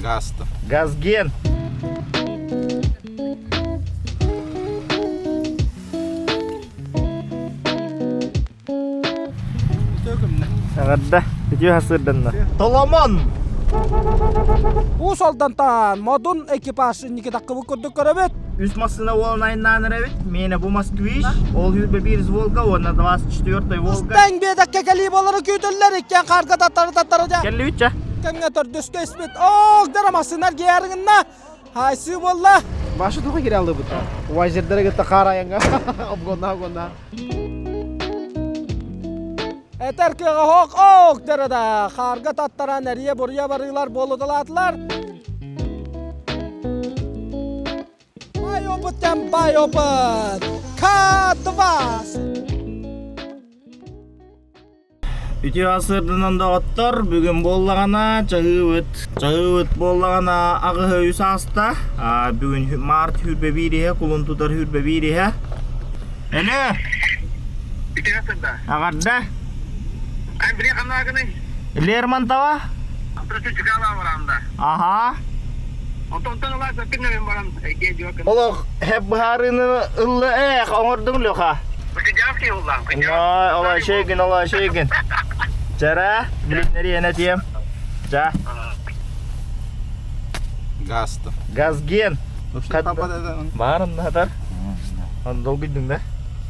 Гаста. Газген. Эҕэрдэ. Үтүө сарсыарданна. Толомон! Уус Алдантан Модун экипаж инники таккыбыт курдук көрөбүт. Үс массыына уолун айаннаан эрэбит. Миэнэ бу Москвич, ол хүрбэ биир Волга уонна 24 Волга. Устаҥ биэдэккэ кэлии буолары күүтүллэр иккиэн хаарга таттары таттары дьэ. Кэллибит чэ. Кэмҥэ төрдүскэ испит. Оок дара массыынар гиярыгынна. Хайсыы буолла. Башы туха кире алыбыт. Вайзердері кытта қар аянга. Обгонна, обгонна. Этэр кыаҕа хоок оок дара хаарга таттаран эрийэ-буруйа барыылар буолуталаатылар. Бай опыт бай опыт! К2! Үтүө сарсыарданан доҕоттор, бүгүн буоллаҕына чаһыыбыт, чаһыыбыт буоллаҕына аҕыһы үс ааста. Бүгүн март хүрбэ биир иһэ, кулун тутар хүрбэ биир иһэ. Эле! Үтүө сарсыарда. Аҕарда. Андрей ханаагыный? Лермонтова? Просучкала баранда. Аха. Онтон ыла саккын баран Олох хеп быһаарыыны ылла ээх оҥордуҥ Леха. Кыдьаах уллаам, Ой, олай шейгин, олай шейгин. Чара, билиннери энэтиэм. Жа. Гаста. Газген. Баарын хатар. Он долгуйдуң да?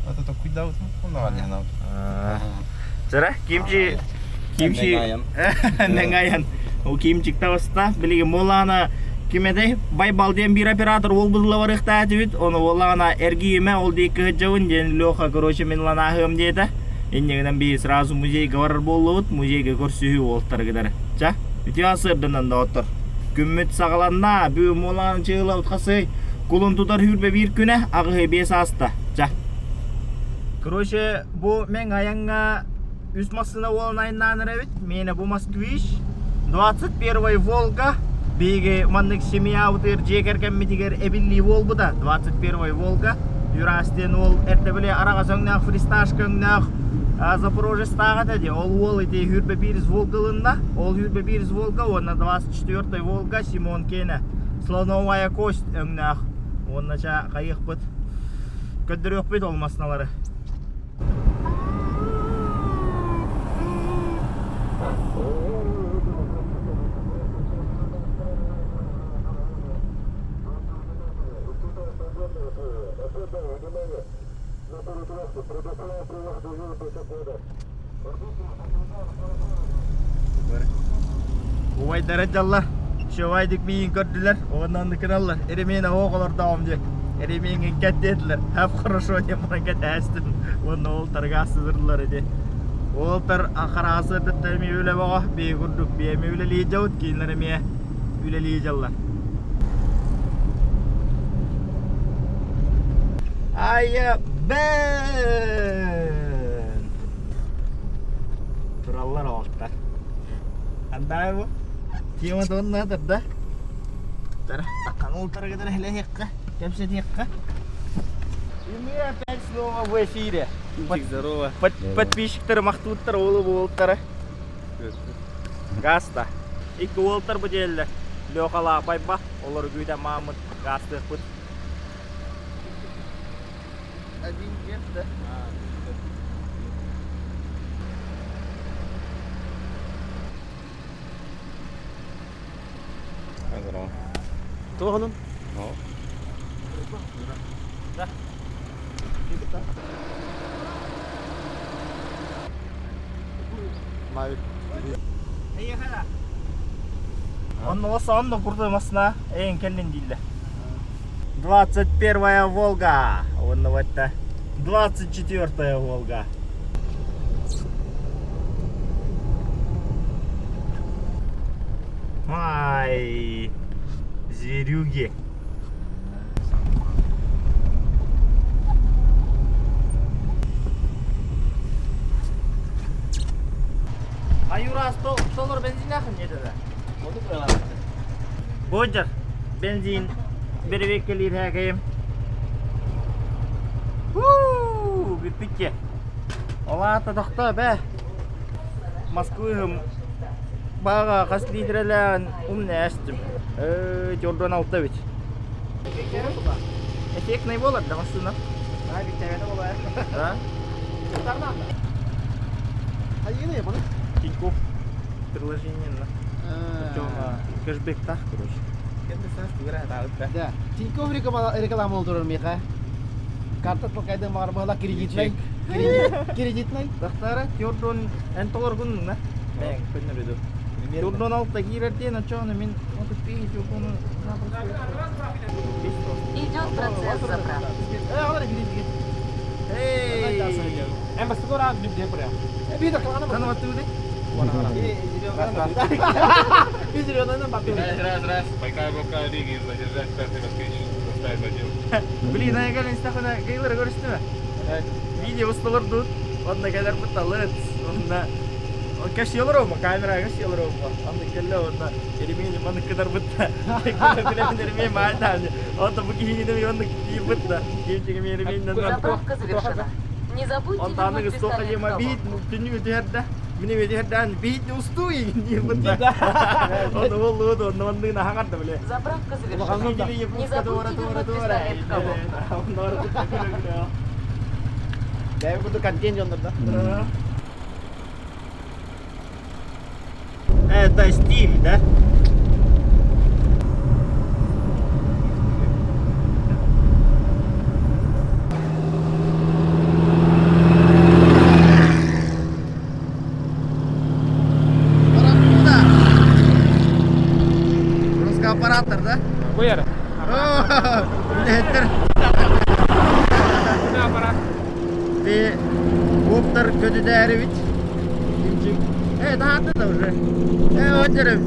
Это такой Чара, кимчи кимчи Нэҥайан. Ол кимчик таҕыста. Билигин буоллаҕына ким этэй? Байбал диэн биир оператор уол быдыла барыахтаах этибит. Ону буоллаҕына эргийимэ ол диэки кыһыдьабын диэн Леха, короче, мин ылан ааһыам диэтэ. Иннигинэн биһи сразу музейга барар буоллубут. Музейга көрсүһүү уолтарыгар. Ча, үтүө сырдынан доҕоттор. Күммүт саҕаланна. Бүгүн буоллаҕына чыылабыт хасый. Кулун тутар хүрбэ биир күнэ аҕыһы биэс ааста. Ча. Короче, бу мен айаҥҥа үс массыына уолун айаннаан эрэбит. Миэнэ бу Москвич, 21 Волга. Биһиги маннык семьябытыгар дьиэ кэргэммитигэр эбиллии буолбута. 21 Волга. Юрас диэн уол эрдэ били араҕас өҥнөөх фристашка өҥнөөх Запорожецтаах этэ дии. Ол уол ити хүрбэ биир Волга ылынна. Ол хүрбэ биир Волга уонна 24 Волга Симон Кенэ. Слоновая кость өҥнөөх. Уонна ча хайыахпыт көрдөрүөхпүт ол массыналары. Убайдара дьаллар, Шевайдик миигин көрдүлэр, уонна оннук гыналлар. Эремиэн оһох олордоҕум дии. Эремиэҥҥин кэт диэтилэр. Хап хорошо диэн баран кэтээстим. Уонна ол тарга сыдырлар ити. Ол тар хараасы дытта эмиэ үлэ боҕо, бии курдук бии эмиэ үлэлии дьабыт, кинилэр эмиэ үлэлии дьаллар. Айа бэн! Тураллар оҕолтар. Андай бу? Тема тонна тарда. Тара, таккан ултарыгыдар хэлэһиэххэ, кэпсэтиэххэ. И мы опять снова в эфире. Здорово. Подписчиктары махтууттар уолу буолтара. Гаста. Икки уолтар бу диэллэр. Лёха байба, олор күүтэ мааммыт гаастыахпыт. Один нет, да? Здорово. Туохунун? Да. Онно онно курдук масына эйин кэллин дииллэр. 21 Волга. Онно вот 24 Волга. Ай, зверюги. Аюра столор бензин ахын не деді? Бодьар, бензин беребеккелиир хээкэйим. Бүппүтче. Ол аата тохтоо бээ. Москвыһым. Баага хас литрэлээн умнээстим. 46 бит. Эффектный болар да массыына. Да? Тинькофф приложение на. Кэшбэк так, короче. Да. Тинькофф реклама олдурар миэхэ. Карта толкайдан баҕар быһала кредитнай. Кредитнай. Тахтара төрдөн эн толоргун на. Бэң көннөрүдү. Төрдөн алта киирэрдиэн очону мин 35 телефону Идет процесс заправки. Эй! Эн бастакы ораан бүт прям. Раз, раз, пока рука лиги задержать пятый москвич, заставить один. Блин, ая кэлин истэххинэ Гейлоры көрүстүмэ? Видео усталар дуут. Онно кэлэр буталыт. Онно кэпсии олорума, камера кэпсии олорума. Онно кэллэ онно ремень маннык кытар бытта. Билэбин ремень маайтаан. Онто бу киһини онно киир бытта. Кимчиги ремень Заправка завершена. Не забудьте Онтааны вернуть стока пистолет в дима колонку. биит түннүгү түһэрдэ. Мини түһэрдээн биит устуу диир бытта. Онно боллуут онно оннугун аһаҥарда биле. Заправка завершена. Не забудьте вернуть пистолет в колонку. Бэйэ курдук контент дьоннор да. Это стиль, да? Русскооператор, да? Буяр. Үлэһиттэр. Ты коптер көтүтээрибит. Кимчик. Да, да, уже. Вот это.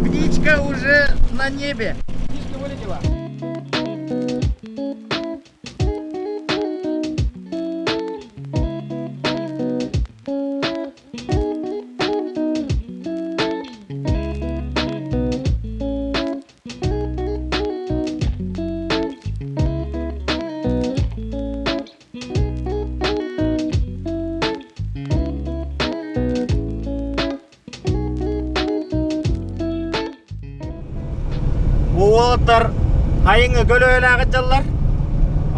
Птичка уже на небе. Птичка вылетела. Уолаттар хайыҥы көлөһөлөөх дьаллар.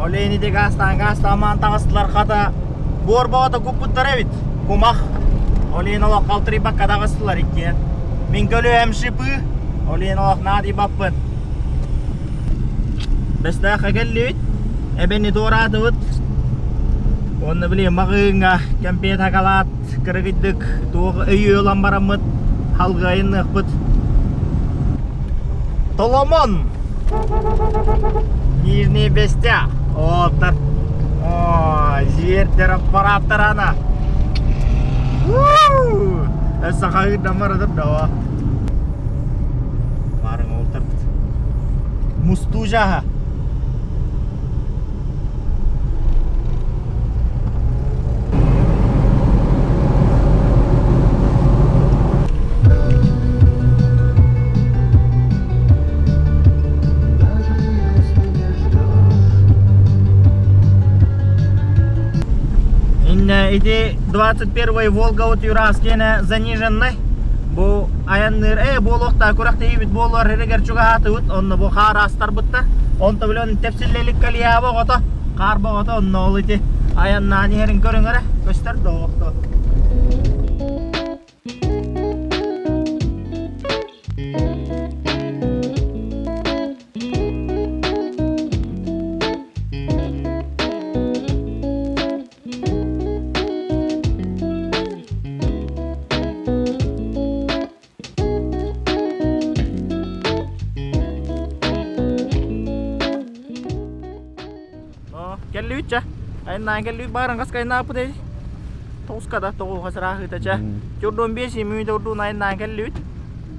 Ол ини гаастаан гаастаамаан таҕыстылар хата буор боҕото куппуттар эбит. Кумах. Ол иһин олох халтырыйбакка таҕыстылар иккиэн. Мин көлөһөм шипы. Ол иһин олох наадыйбаппын. Бэстээххэ кэллибит. Эбэни туораатыбыт. Уонна били маҕыыҥҥа кэмпиэт хакалаат кырыгыйдык туох өйүө ылан бараммыт халгыайынныахпыт. Толомон! Нижний Бестя. Оттар. О, звердер аппараттар ана. Өссө хаһыырдаммар ыдыр да Барың олтарбыт. Мустуу жаһа. Иннэ ити 21 Волга вот Юраскиэнэ заниженный. Бу айанныыр ээ буолуохтаа күрэхтэһиибит буолуор эригэр чугаһаатыбыт онно бу хаар астарбытта. Онто билэн тэпсиллэлик калияба оҕото хаар боҕото онно ол ити айаннаан иһэрин көрүҥ эрэ көстөр да оҕохто. Кэллибит чэ. Айаннаан кэллибит бааран хас айаннааппыт эти? Тоҕуска да тоҕуһа сыраахыта чэ. Чурдуон биэс мүнүүтэ урдуун айаннаан кэллибит.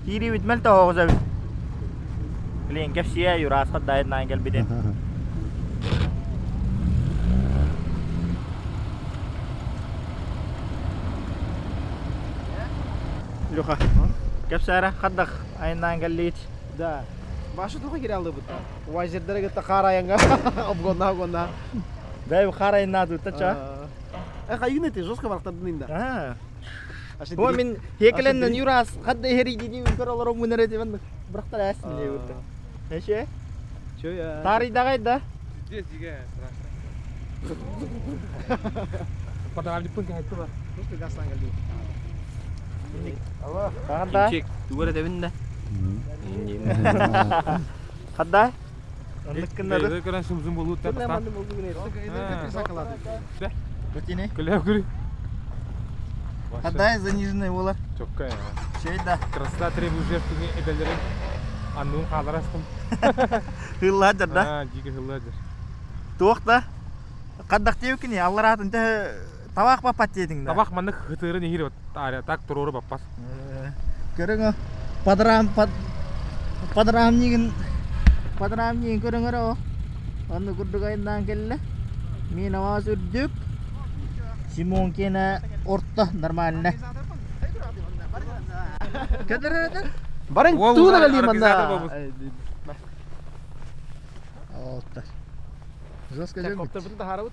Киириибит мөлтөх оҕус эбит. Блин, кэпсиэ Юрасхат да айаннаан кэлбитин. Люха, кэпсээрэ хардах айаннаан кэллигит? Да. Башы туха кире алыбыт. Вайзердere кытта хаар айанга обгонна обгонна. Бэйб хаар айаннаатыта ча. Э хайыгын эти жестко барахтардын инда. Аа. О мин хекеленнен юрас хадда иһэрийдини көр олороммун эрэ диван бырахтар ээс мин бурда. Эше? Тарыйдагай да? Здесь дигә страшно. Подавлиппын кәһәтте бар. Хадда? Тугар этэбин да. Хадда? Оннук гыннары. Бэйдэ көрөн сумзум болуут да бастаан. Бутини. Күлэ күлү. Хадда заниженный болар. Чокка. Şey да. Красота требует жертвы эбелерин аннуун хааларастым. Хылладыр да. Аа, жиги хылладыр. Туох да? Хаддах диэбиккини аллараатын төһө табаах баппат диэтиҥ да? Табах маннык хытырын иһир так туруору баппас. Көрөҥө подрам под подрамнигын подрамнигын көрөҥөрө о. Онну курдук айаннаан кэллэ. Мин аваас үрдүк. Симон киэнэ орто нормально. Көтөрөтөр. Баран Уол тууна уол кэлии организатор манна. буолбут. Алта. Жестко жембит. Коптербытын таһаарабыт.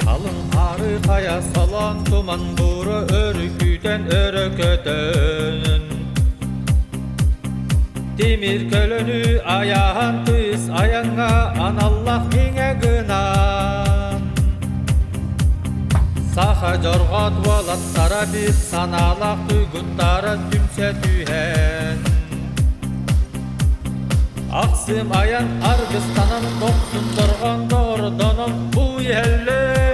Халыҥ хаары хайа салаан туман буура өрүкүтэн өрө көтөн Тимир көлөнү айаһан тыйыс айаҥҥа аналлаах миҥэ гынан Саха дьорҕоот уолаттара биир санаалаах туйгуттара түмсэ түһэн Ахсым айан аргыстанан дохсун дорҕоон дордонон бу иһэллэр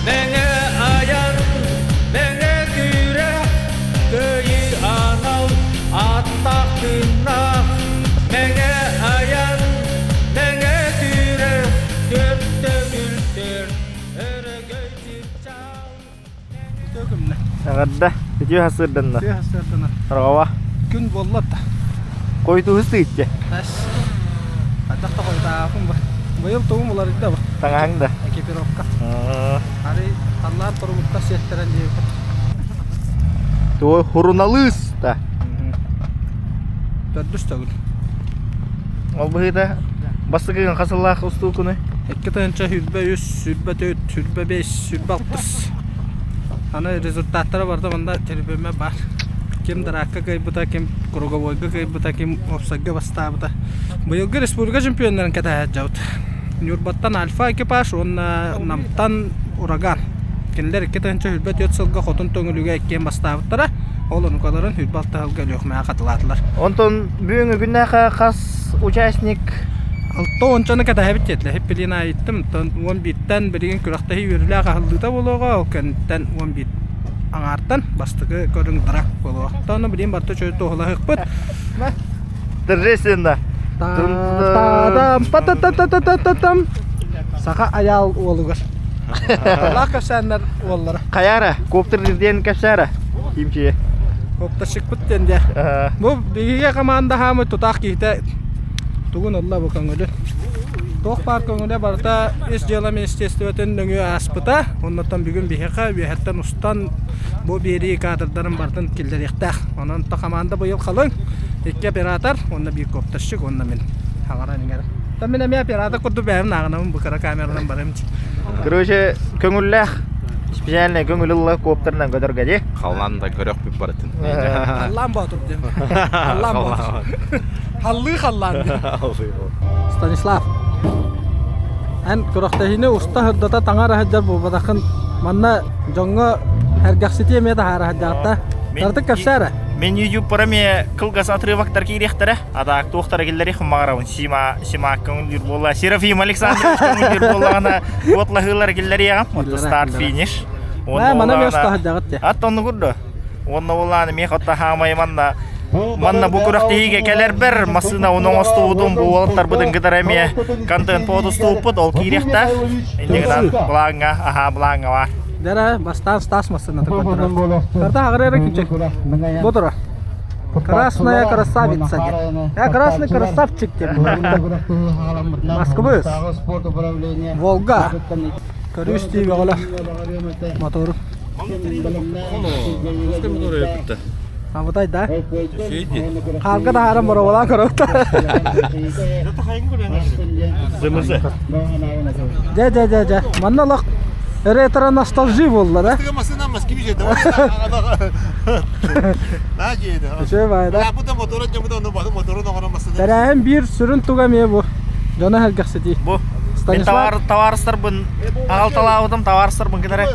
Мэҥэ айан, мэҥэ күүрэх, кыайыы анал ааттаах тыыннаах Мэҥэ айан, мэҥэ күүрэх, төрт төгүл төрт өрөгөй чыпчаал Эҕэрдэ. Үтүө хасырданна. Үтүө хасырданна. Арҕаба. Күн буолла да. Койутуһу сыытча. Тас. Хайдах да хойутаахпын ба. Быйыл тугум уларыйда ба. Таҥаһыҥ да. Экипировка. Арый халлаан туругуттан сиэттэрэн диэбит. Туой хуруналыыс да. Төрдүс төгүл. Ол быһыыта бастакыгын хасыллаах устуукуну? 2 тыһыынча 23, 24, 25, 26. Аны результаттара барыта манна телефоҥҥа баар. Ким драакка кыайбыта, ким круговойга кыайбыта, ким уопсайга бастаабыта. Быйылгы республика чемпионнарын кэтэһэ сылдьабыт. Ньурбаттан Альфа экипаж уонна Намтан Ураган. Кинилэр 2 тыһыынча 24 сылга Хотун Төҥүлүгэ иккиэн бастаабыттара. Ол онукаларын 26 сылга Өлүөхүмэҕэ хатылаатылар. Онтон бүгүҥҥү күннээхэ хас участник Алта уончаны кэтэһэбит диэтилэр. Хиппилиин айыттым. Оттон 11-тэн билигин күрэхтэһии үөрүүлээх аһыллыыта буолуоҕа. Ол кэнниттэн 11 аҥаартан бастакы көрүҥ драк буолуоҕа. Оттон билигин барыта үчүгэй туоһулаһыахпыт. Торжественно. Та-дам па-та-та-та-та-та-там. Саха Айаал уолугар. Аллах кэпсээннэр уоллара. Хайара, коптер диэн кэпсээра. Кимчи. Копташыкпыт диэн дьэ. Бу биһиги команда хаамы тутаах киһитэ тугун ылла бу көҥүлү. Туох баар көҥүлэ барыта ис дьыала министерствотын нөҥүө ааспыта. Оннуттан бүгүн биһиэхэ үөһэттэн устан бу биэрии кадрдарын барытын киллэриэхтээх. Онон то команда быйыл халыҥ. Икки оператор, уонна биир коптащик, уонна мин. Хаҥаран иҥэрэ. Та мин эмиэ оператор курдук бэйэм нааҕынабын бу кыра камеранан барым. Короче, көҥүллээх специальный көҥүл ылла коптерынан көтөргө дии. Халлаан да көрөхпүт барытын. Халлаан Боотур диэн. Халлаан Боотур. Халлыы халлаан диэн. Станислав, эн күрэхтэһиини уста сырдата таҥара сылдьар буолбатаххын манна дьоҥҥо сэргэхситии эмиэ таһаара сылдьаҕыт Тартык кэпсээ эрэ. Мен YouTube эмиэ кылгас отрывоктар киириэхтэрэ. Атаак туохтара киллэриэх маҕарабын Сима Сима көҥүллүүр буолла. Серафим Александрович көҥүллүүр буоллаҕына уотлаһыылар киллэриэҕим. Отто старт финиш. Мэ мана эмиэ уста сылдьаҕыт дии. Ат онну курду. Уонна буоллаҕына миэхэ отто хаамай манна манна бу күрэхтэһиигэ кэлэрбэр массыына уну оҥостубутум бу уолаттарбытын кытары эмиэ контент подустууппут ол киириэхтээх. Инньэ гынан былааҥҥа аһаа былааҥҥа баар. Дара бастаан Стас массыыната көрдөрөр. Карта аҕыры эрэ кимчик. Бу турар. Красная красавица диэн. Э, красный красавчик диэн. Москвы. Волга. Көрүс дии бөҕөлөр. Мотору. Абытай да? Хаарга таһааран боруобалаан көрөбүт. Зымызы. Дьэ, дьэ, дьэ, дьэ. Манна олох ретро ностальжи буолла да? Үчүгэй баайда. Тэрээһин биир сүрүн туга эмиэ бу. Дьоно сэргэхситии. Бу. Мен товар товарыстарбын аҕалталаабытым товарыстарбын кытары.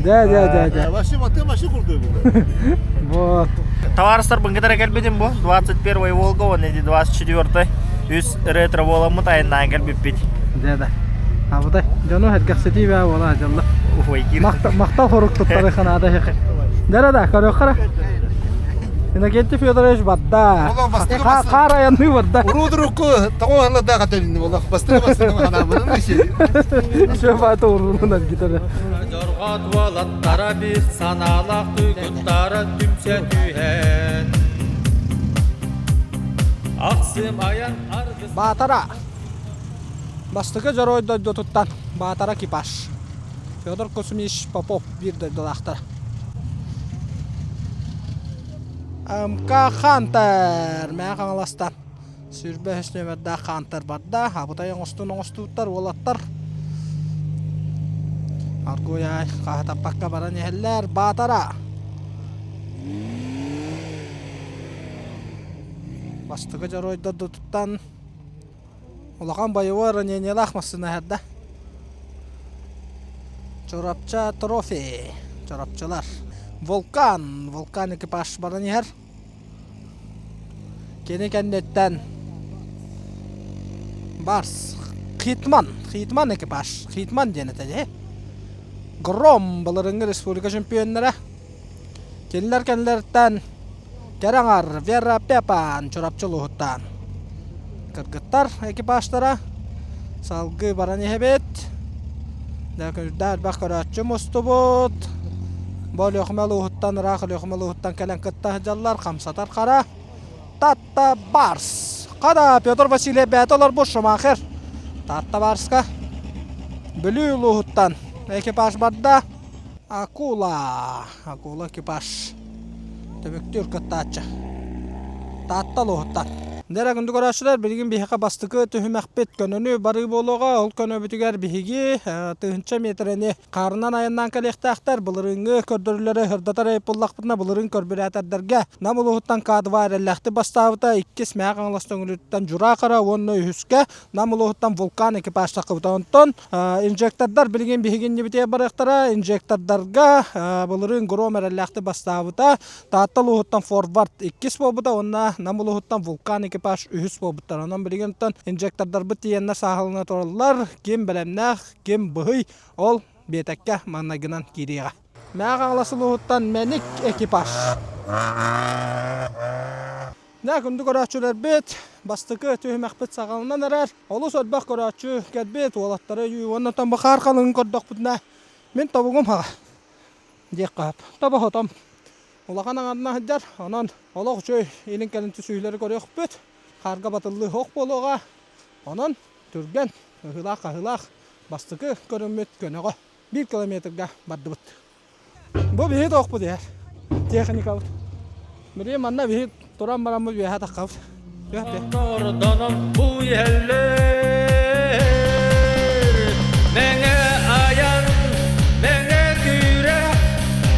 Да, да, да, да. Вот. Товарыстарбын кытары кэлбитим бу. 21 Волга, он эти 24 үс ретро буоламмыт айаннаан кэлбиппит. Дьэ да. Абытай, дьону сэргэхситии баа буола дьолло. Ой, кир. Махтал хорук туттары ханаада хехе. Дара да, көрөххара. Иннокентий Федорович барда. Хаар айанныы барда. Уруудурукку тоҕо ылла хатабинни болах бастыга бастыга ханаабынан Все баата уруунан гитара. Дьорҕоот уолаттара биир санаалаах туйгуттара түмсэ түһэн Ахсым айан аргыс Баатара. Бастакы дьоруой дойдутуттан Баатара экипаж. Федор Кузьмич Попов биир дойдулаахтара. МК Хантер Мэҥэ Хаҥаластан 23 нүөмэрдээх Хантер барда. Абытай оҥостун оҥостубуттар уолаттар. Аргуй аай хаһытаппакка баран иһэллэр. Баатара. Бастакы дьоруойдар дойдутуттан Улахан боевой ранениелаах массыына иһэрдэ. Чурапча трофи. Чурапчылар. Вулкан. Вулкан экипаж баран иһэр. Кини кэнниттэн Барс. Хитман. Хитман экипаж. Хитман диэн этэ дии. Гром былырыҥҥы республика чемпионнара. Кинилэр кэннилэриттэн кэрэ аҥар Вера Пепан Чурапчы улууһуттан. Кыргыттар экипажтара салгыы баран иһэбит. Дьэ, элбэх көрөөччү мустубут. Бу Өлүөхүмэ улууһуттан ыраах Өлүөхүмэ улууһуттан кэлэн кытта сылдьаллар. Хамсатар хара. Татта Барс. Хара Петр Васильев бэйэтэ олорбут Шумахер. Татта Барска Бүлүү улууһуттан экипаж барда. Акула, акула экипаж. Түмүктүүр кыттааччы. Таатта улууһуттан. Дэрэ күндү көрөөччүлэр, билигин биһиэхэ бастакы түһүмэхпит көнөнү барыы буолуоҕа. Ол көнөбүтүгэр биһиги тыһыынча миэтэрэни хаарынан айаннаан кэлиэхтээхтэр. Былырыыҥҥы көрдөрүүлэри сырдатар эбит буоллахпытына, былырыын көрбүрээтэрдэргэ Нам улууһуттан К2 эрэллээхтик бастаабыта, иккис Мэҥэ Хаҥалас Төҥүлүттэн Дьураахара уонна үһүскэ Нам улууһуттан Вулкан экипаж таххыбыта. Онтон инжектордар билигин биһиги иннибитигэр барыахтара. Инжектордарга былырыын Гром эрэллээхтик бастаабыта. Таатта улууһуттан Форвард иккис буолбута уонна Нам улууһуттан Вулкан экипаж үһүс буолбуттар. Онон билигин оттон инжектордарбыт тиийэннэр сааһылана тураллар. Ким бэлэмнээх, ким быһый, ол биэтэккэ маҥнайгынан киириэҕэ. Мэҥэ Хаҥалас улууһуттан Мэник экипаж. Дьэ, күндү көрөөччүлэрбит, бастакы түһүмэхпит саҕаланан эрэр. Олус элбэх көрөөччү кэлбит, уолаттары өйүү уонна оттон бу хаар халыҥын көрдөхпүтүнэ, мин тобугум хаҕа диэххэ сөп. Тобоһотом улахан аҥарынан сылдьар, онон олох үчүгэй илин-кэлин түсүһүүлэри көрүөхпүт. Хаарга батыллыы суох буолуоҕа. Онон түргэн, ыһыылаах-хаһыылаах бастакы көрүҥмүт көнөҕө биир километрга бардыбыт. Бу биһи туохпут иһэр? Техникабыт. Билигин манна биһи туран бараммыт үөһэ таххабыт. Ордонон бу иһэллэр Мэҥэ айан, мэҥэ күүрэх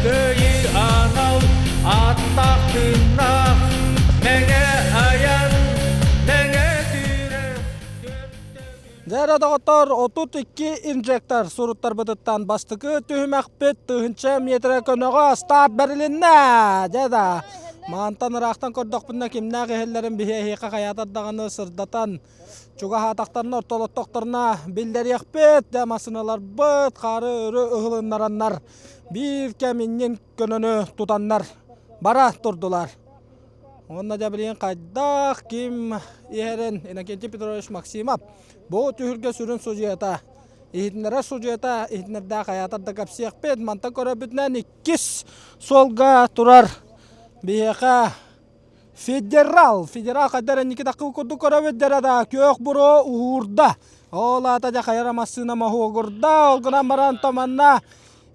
Кыайыы анал ааттаах тыыннаах Мэҥэ айан, мэҥэ күүрэх Дьэ эрэ доҕоттоор, 32 инжектор суруттарбытыттан бастакы түһүмэхпит тыһыынча миэтэрэ көнөҕө старт бэрилиннэ. Дьэ да, мантан ыраахтан көрдөхпүнэ кимнээх иһэллэрин биһи эһиэхэ хайаатар даҕаны сырдатан, чугаһаатахтарына, ортолоттохторуна биллэриэхпит. Дьэ, массыыналарбыт хаары өрө ыһылыннараннар биир кэм иннин көнөнү тутаннар бара турдулар. Уонна дьэ билигин хайдах ким иһэрин Иннокентий Петрович Максимов бу түһүлгэ сүрүн судьуйата иһитиннэрэр судьуйата иһитиннэрдээх хайаатар да кэпсиэхпит. Мантан көрөрбүтүнэн иккис суолга турар биһиэхэ федерал. Федерал хайдар инники таккы курдук көрөбүт дэрэ да күөх буруо уһуурда. Ол аата дьэ хайара массыына моһуогурда. Ол гынан баран томанна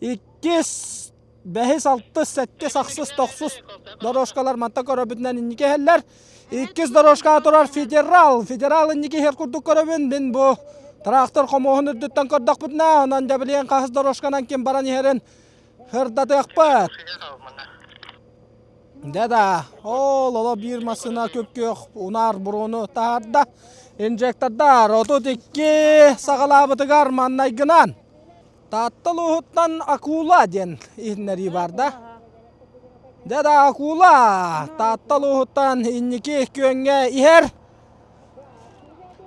иккис. Бэһис, алтыс, сэттис, ахсыс, тохсус дорожкалар манта көрөбүтүнэн инники иһэллэр. Иккис дорожкаҕа турар Федерал. Федерал инники иһэр курдук көрөбүн. Мин бу трактор хомуоһун үрдүттэн көрдөхпүтүнэ, онон дьэ билигин хаһыс дорожканан ким баран иһэрин сырдатыахпыт. Дьэ да, ол оло биир массыына күп-күөх унаар буруону таһаарда. Инжектордар 32 саҕалаабытыгар маннайгынан Таатта улууһуттан Акула диэн иһитиннэрии бар да. Дьэ да Акула Таатта улууһуттан инники күөҥҥэ иһэр.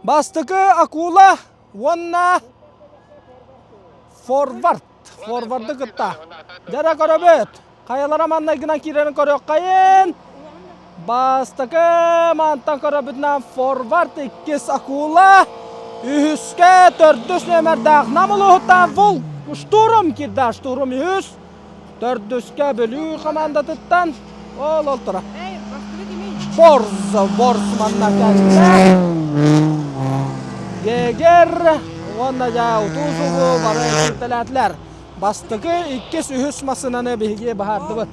Бастакы Акула уонна форвард. Форварды кытта. Дьэ да көрөбүт. Хайалара маннайгынан киирэрин көрүөххэйин. Бастакы мантан көрөбүтүнэн форвард иккис акула, үһүскэ төрдүс нүөмэрдээх Нам улууһуттан Волк Штурм киирдэ. Штурм үһүс, төрдүскэ Бүлүү хамаандатыттан ол ол тура. Борз, Борз манна кэллэ. Гегер уонна дьэ утуу-субуу бары кииртэлээтилэр. Бастакы, иккис, үһүс массыынаны биһиги баһаардыбыт.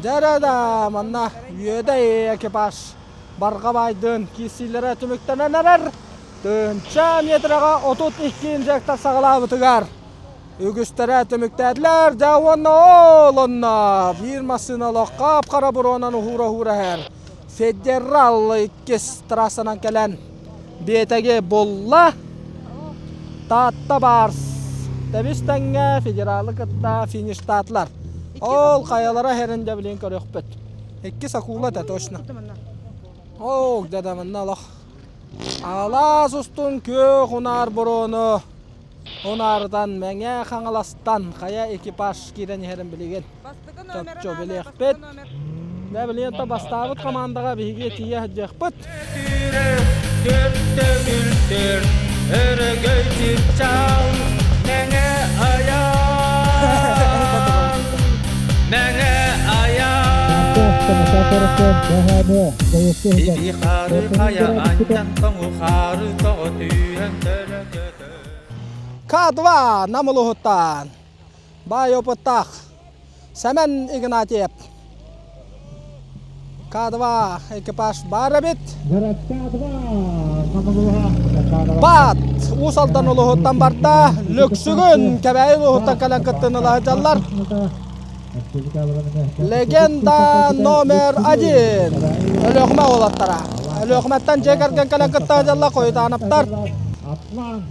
Дьэ да, манна Үөдэй экипаж Барҕа баайдыын киирсиилэрэ түмүктэнэн эрэр. Тыһыынча метраҕа 32 инжектор саҕалаабытыгар үгүстэрэ түмүктээтилэр. Дьэ уонна ол онно биир массыына олох хап-хара буруонан уһуура-уһуура иһэр. Федерал иккис трассанан кэлэн биэтэги булла. Таатта Барс тэбис тэҥҥэ федералы кытта фиништаатылар. Ол хайалара иһэрин дьэ билигин көрүөхпүт. Иккис акула этэ точно. Оо, дьэ манна олох алаас устун күөх унаар буруону унаарытан Мэҥэ Хаҥаластан хайа экипаж киирэн иһэрин билигин чопчу билиэхпит. Дьэ билигин то бастаабыт командаҕа биһиги тиийэ сылдьыахпыт. Өрөгөй чыпчаал мэҥэ айаан мэҥэ айаан Ити хары хайа анньан тоҥу хаары тоҕо түүһэн төлө К2 Нам улууһуттан Баай опыттаах Сэмэн Игнатьев. К2 экипаж баар эбит. Баат Уус Алдан улууһуттан барда. Лүксүгүн Кэбээйи улууһуттан кэлэн кыттыыны ыла сылдьаллар. Легенда номер один. Өлүөхүмэ уолаттара. Өлүөхүмэттэн дьиэ кэргэн кэлэн кытта сылдьаллар Хойутаанаптар.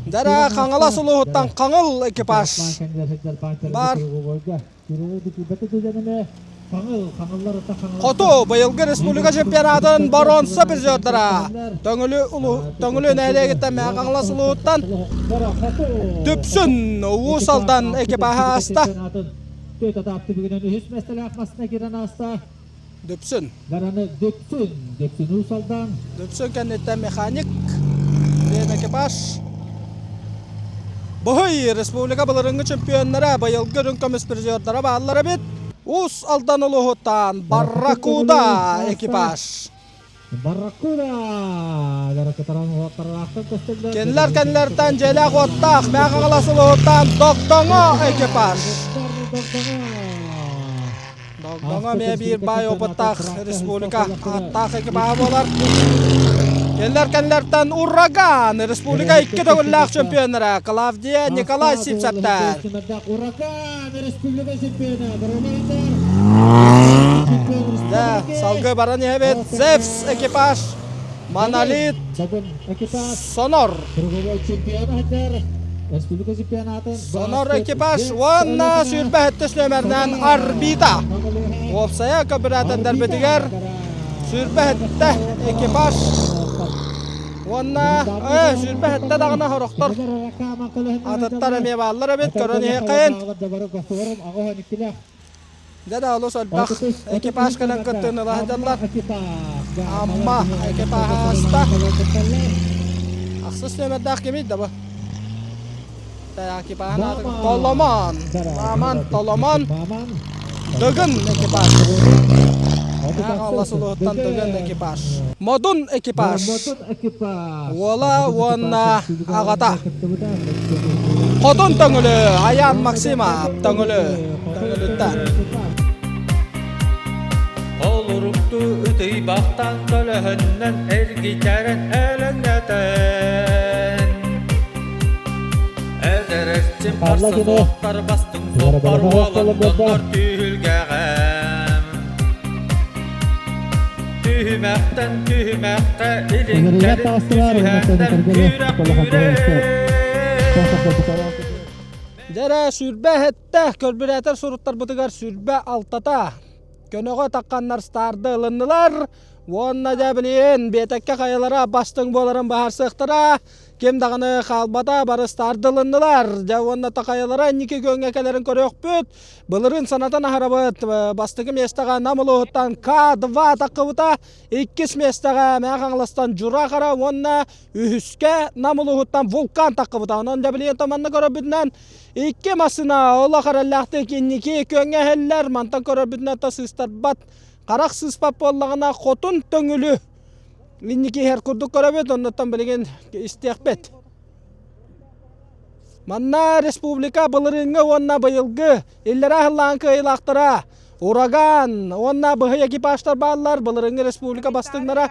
Дьэрэ Хаҥалас улууһуттан Хаҥыл экипаж баар. Хоту быйылгы республика чемпионатын боруонса призердара Төҥүлү Төҥүлү нэһилиэгиттэн Мэҥэ Хаҥалас улууһуттан Дүпсүн Уус Алдан экипаһа ааста. Дүпсүн. Дүпсүн кэнниттэн механик диэн экипаж. Быһый республика былырыҥҥы чемпионнара быйылгы үрүҥ көмүс призердара бааллар эбит. Уус Алдан улууһуттан Барракуда экипаж. Кинилэр кэннилэриттэн дьиэлээх уоттаах Мэҥэ Хаҥалас улууһуттан Догдоҥо экипаж. Догдоҥо эмиэ биир баай опыттаах республика ааттаах экипаһа буолар. Кинилэр кэннилэриттэн Ураган республика икки төгүллээх чемпионнара Клавдия Николай Сивцевтэр. Ураган республика чемпиона Да, салгыы баран иһэбит. Зевс экипаж, Монолит, Сонор. Сонор экипаж уонна сүүрбэ сэттис нүөмэринэн Орбита. Уопсайа көбүрээтэрдэрбитигэр 27 экипаж уонна 27 даҕаны сорохтор атыттар эмиэ бааллар эбит көрөн иһиэххин. Дьэ да олус элбэх экипаж кэлэн кыттыыны ыла сылдьаллар. Амма экипаһа ааста. Ахсыс нүөмэрдээх кимий да бу? Экипаһын ааты Толомон. Маман Толомон. Дыгын экипаж. Хаҥалас улууһуттан Тыгын экипаж. Модун экипаж. Уола уонна аҕата. Хотун Төҥүлү, Аян Максимов Төҥүлү. Төҥүлүттэн. Олурукту ытыйбахтан көлөһөннөн эргитэрэн өлөҥнөтөн. Эдэрэрчим барса суохтар бастыҥ суоппар уолан доннор түһүлгэҕэм. Түһүмэхтэн түһүмэххэ илин кэлин түсүһэннэр күрэх күрэх. Дьэрэ сүүрбэ эһэттэ көрбүрээтэр суруттарбытыгар 26-та көнөҕө тахханнар старды ылыннылар уонна дьэ билигин биэтэккэ хайалара бастыҥ буоларын быһаарсыахтара. Ким даҕаны хаалбата, бары старды ылыннылар. Дьэ уонна такайалара инники күөҥҥэ кэлэрин көрүөхпүт. Былырыын санатан аһарабыт. Бастакы миэстэҕэ Нам улууһуттан К2 таххыбыта, иккис миэстэҕэ Мэҥэ Хаҥаластан Дьура Хара уонна үһүскэ Нам улууһуттан Вулкан таххыбыта. Онон дьэ билигин манна көрөрбүтүнэн икки массыына олох эрэллээхтик инники күөҥҥэ иһэллэр. Мантан көрөрбүтүнэн та сыыстарбат, харах сыыспат буоллаҕына хотун төҥүлү Инники иһэр курдук көрөбүт, оннуттан билигин истиэхпит. Манна республика былырыыҥҥы уонна быйылгы иллэрээ сыллааҕы кыайыылаахтара Ураган уонна быһый экипажтар бааллар, былырыыҥҥы республика бастыҥнара.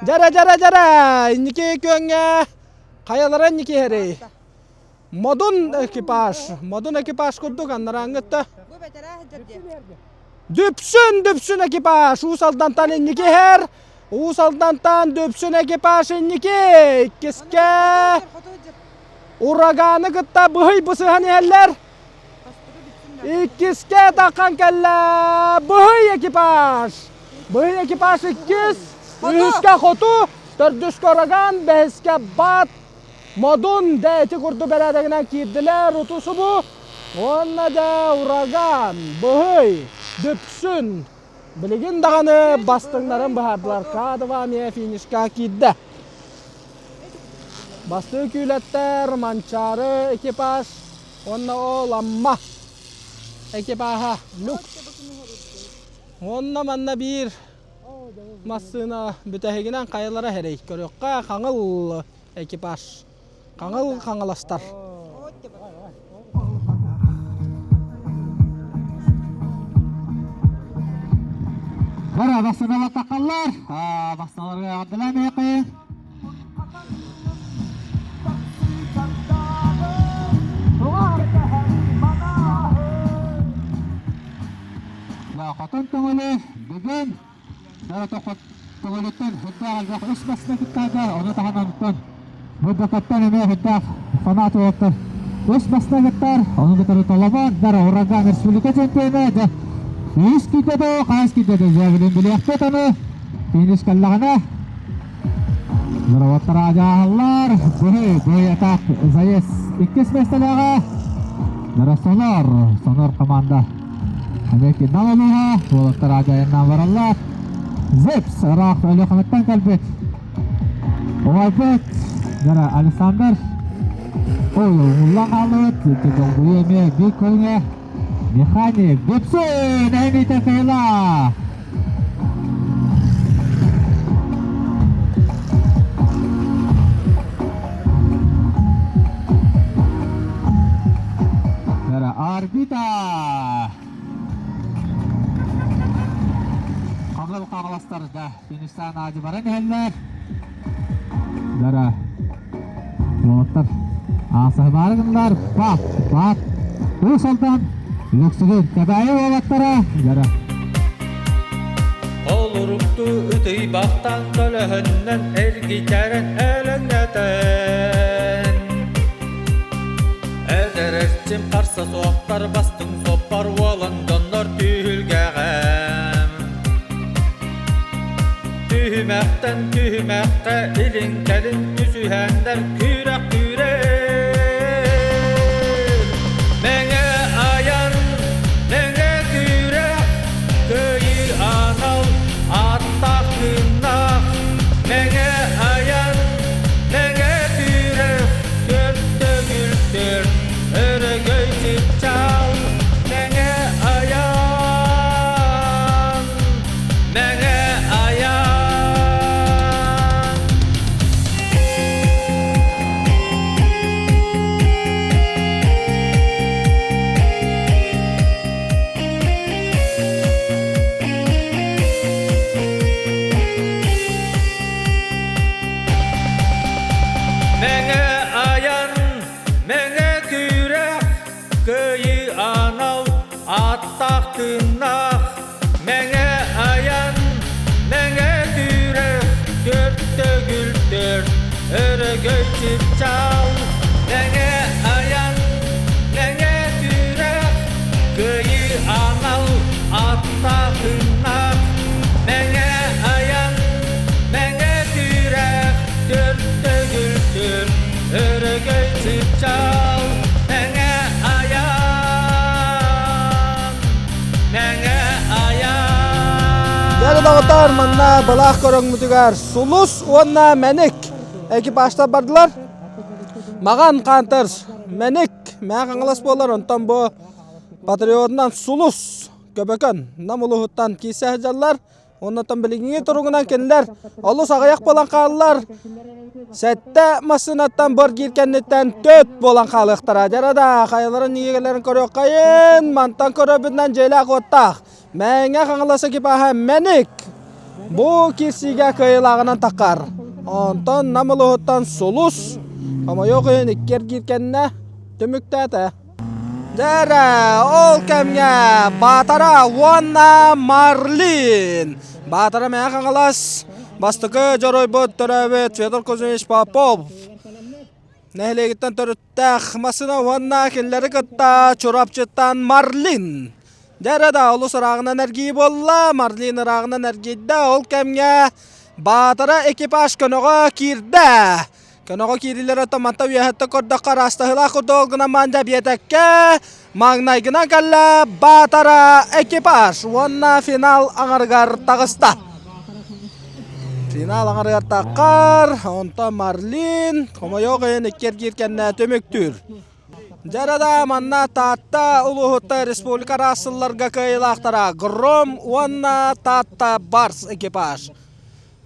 Дьэрэ, дьэрэ, дьэрэ! Инники күөҥҥэ хайалара инники иһэрий? Модун экипаж, модун экипаж курдук аннарааҥҥытта. Дүпсүн, дүпсүн экипаж, Уус Алдантан инники иһэр. Уус Алдантан дүпсүн экипаж инники. Иккискэ ураганы кытта быһый бысыһан иһэллэр. Иккискэ таххан кэллэ быһый экипаж. Быһый экипаж иккис, үһүскэ хоту, төрдүскэ ураган, бэһискэ бат, Модун дэ ити курдук бэрээдэгинэн киирдилэр уту-субу уонна дэ ураган, быһый, дүпсүн билигин даҕаны бастыҥнарын быһаардылар. К2 эмиэ финишка киирдэ. Бастыҥ күүлэттэр Манчаары экипаж уонна ол Амма экипаһа Люкс. Уонна манна биир Массыына бүтэһигинэн хайалара эрэй көрүөххэ хаҥыл экипаж. Хаҥыл хаҥаластар. Бара бастыналар таққаллар. Бастыналарга эҕэрдэлээн Хотун көҥүлү бүгүн Көҥүлүттэн үрдээх элбэх үс бастыҥ кыттааччы, ону таһынан оттон Бурдакаттан эмиэ үрдээх фанат уолаттар үс бастыҥ кыттар, ону кытары Толомон, Дара Ураган республика чемпиона, дьэ үс киирдэ доо, хас киирдэ доо, дьэ билин билиэхпит ону, финиш кэллэҕинэ Роботтар аадьааһаллар, быһый, быһый этап заезд иккис миэстэлээҕэ, Дара Сонор, Сонор команда Эмиэ Нам улууһа, уолаттар аадьайаннаан бараллар. Зепс ыраах Өлүөхүмэттэн кэлбит. Убайбыт Дара Александр Ой, уҥуллан хааллыбыт, долгуйуу эмиэ биир көрүҥэ. Механик Дүпсүн Эмита Кыйла. Орбита! Хаҥыл хаҥаластарга фиништаан аадьы баран иһэллэр. Дара уолаттар аасаһымаары гыннылар. Бат, бат. Уус Алдан, Лүксүгүн, Кэбээйи уолаттара. Дара. Олурукту ытыйбахтан көлөһөннөн эргитэрэн өлөҥнөтөн. Эдэрэрчим харса суохтар бастыҥ суоппар уолан дьоннор түһүлгэҕэм. Түһүмэхтэн түһүмэххэ илин-кэлин түсүһэннэр күрэх күрэр. Мэҥэ айан, мэҥэ күрэх, кыайыы анал ааттаах тыыннаах. Мэҥэ айан, мэҥэ күрэх, Төрт өрөгөй чыпчаал, мэҥэ айан, мэҥэ. чыпчаал, мэҥэ айан, мэҥэ күрэх, кыайыы анал аттаахыннах, мэҥэ айан, мэҥэ күрэх, төрт төгүл өрөгөй чыпчаал, мэҥэ айан, мэҥэ айан. Дьэ, доҕоттоор, манна былаах көрөҥмүтүгэр Сулус уонна Мэник экипажтар бардылар. Маҕан Хантер Мэник Мэҥэ Хаҥалас буолар, онтон бу патриотунан Сулус Көбөкөн Нам улууһуттан киирсэ сылдьаллар. Оннуттан билиҥҥи туругунан кинилэр олус аҕыйах буолан хааллар. Сэттэ массыынаттан боргиир кэнниттэн төрт буолан хаалыахтара. Дьара да хайаларын ийэлэрин көрүөххэйин, мантан көрөбүтүнэн дьиэлээх-уоттаах. Мэҥэ Хаҥалас экипаһа Мэник бу киирсиигэ кыайыылааҕынан таххар. Онтон Нам улууһуттан Сулус хомойуох иһин икки эргиир кэннэ түмүктээтэ. Дьэ ол кэмҥэ Баатара уонна Марлин. Баатара Мэҥэ Хаҥалас бастакы дьоруойбут төрөөбүт Федор Кузьмич Попов нэһилиэгиттэн төрүттээх массыына уонна кинилэри кытта Чурапчыттан Марлин. Дьэ да олус ырааҕынан эргийии буолла, Марлин ырааҕынан эргийдэ, ол кэмҥэ Баатара экипаж көнөҕө киирдэ. Көнөҕө киирилэр оттон манта үөһэттэн көрдөххө араастаһыылаах курдук гынан манда биэтэккэ маҥнайгынан кэллэ Баатара экипаж уонна финал аҥарыгар таҕыста. Финал аҥарыгар таххар, онтон Марлин хомойуох иһин икки эргиир кэннэ түмүктүүр. Дьарада манна Таатта улууһуттан республика араас сылларга кыайыылаахтара Гром уонна Таатта Барс экипаж.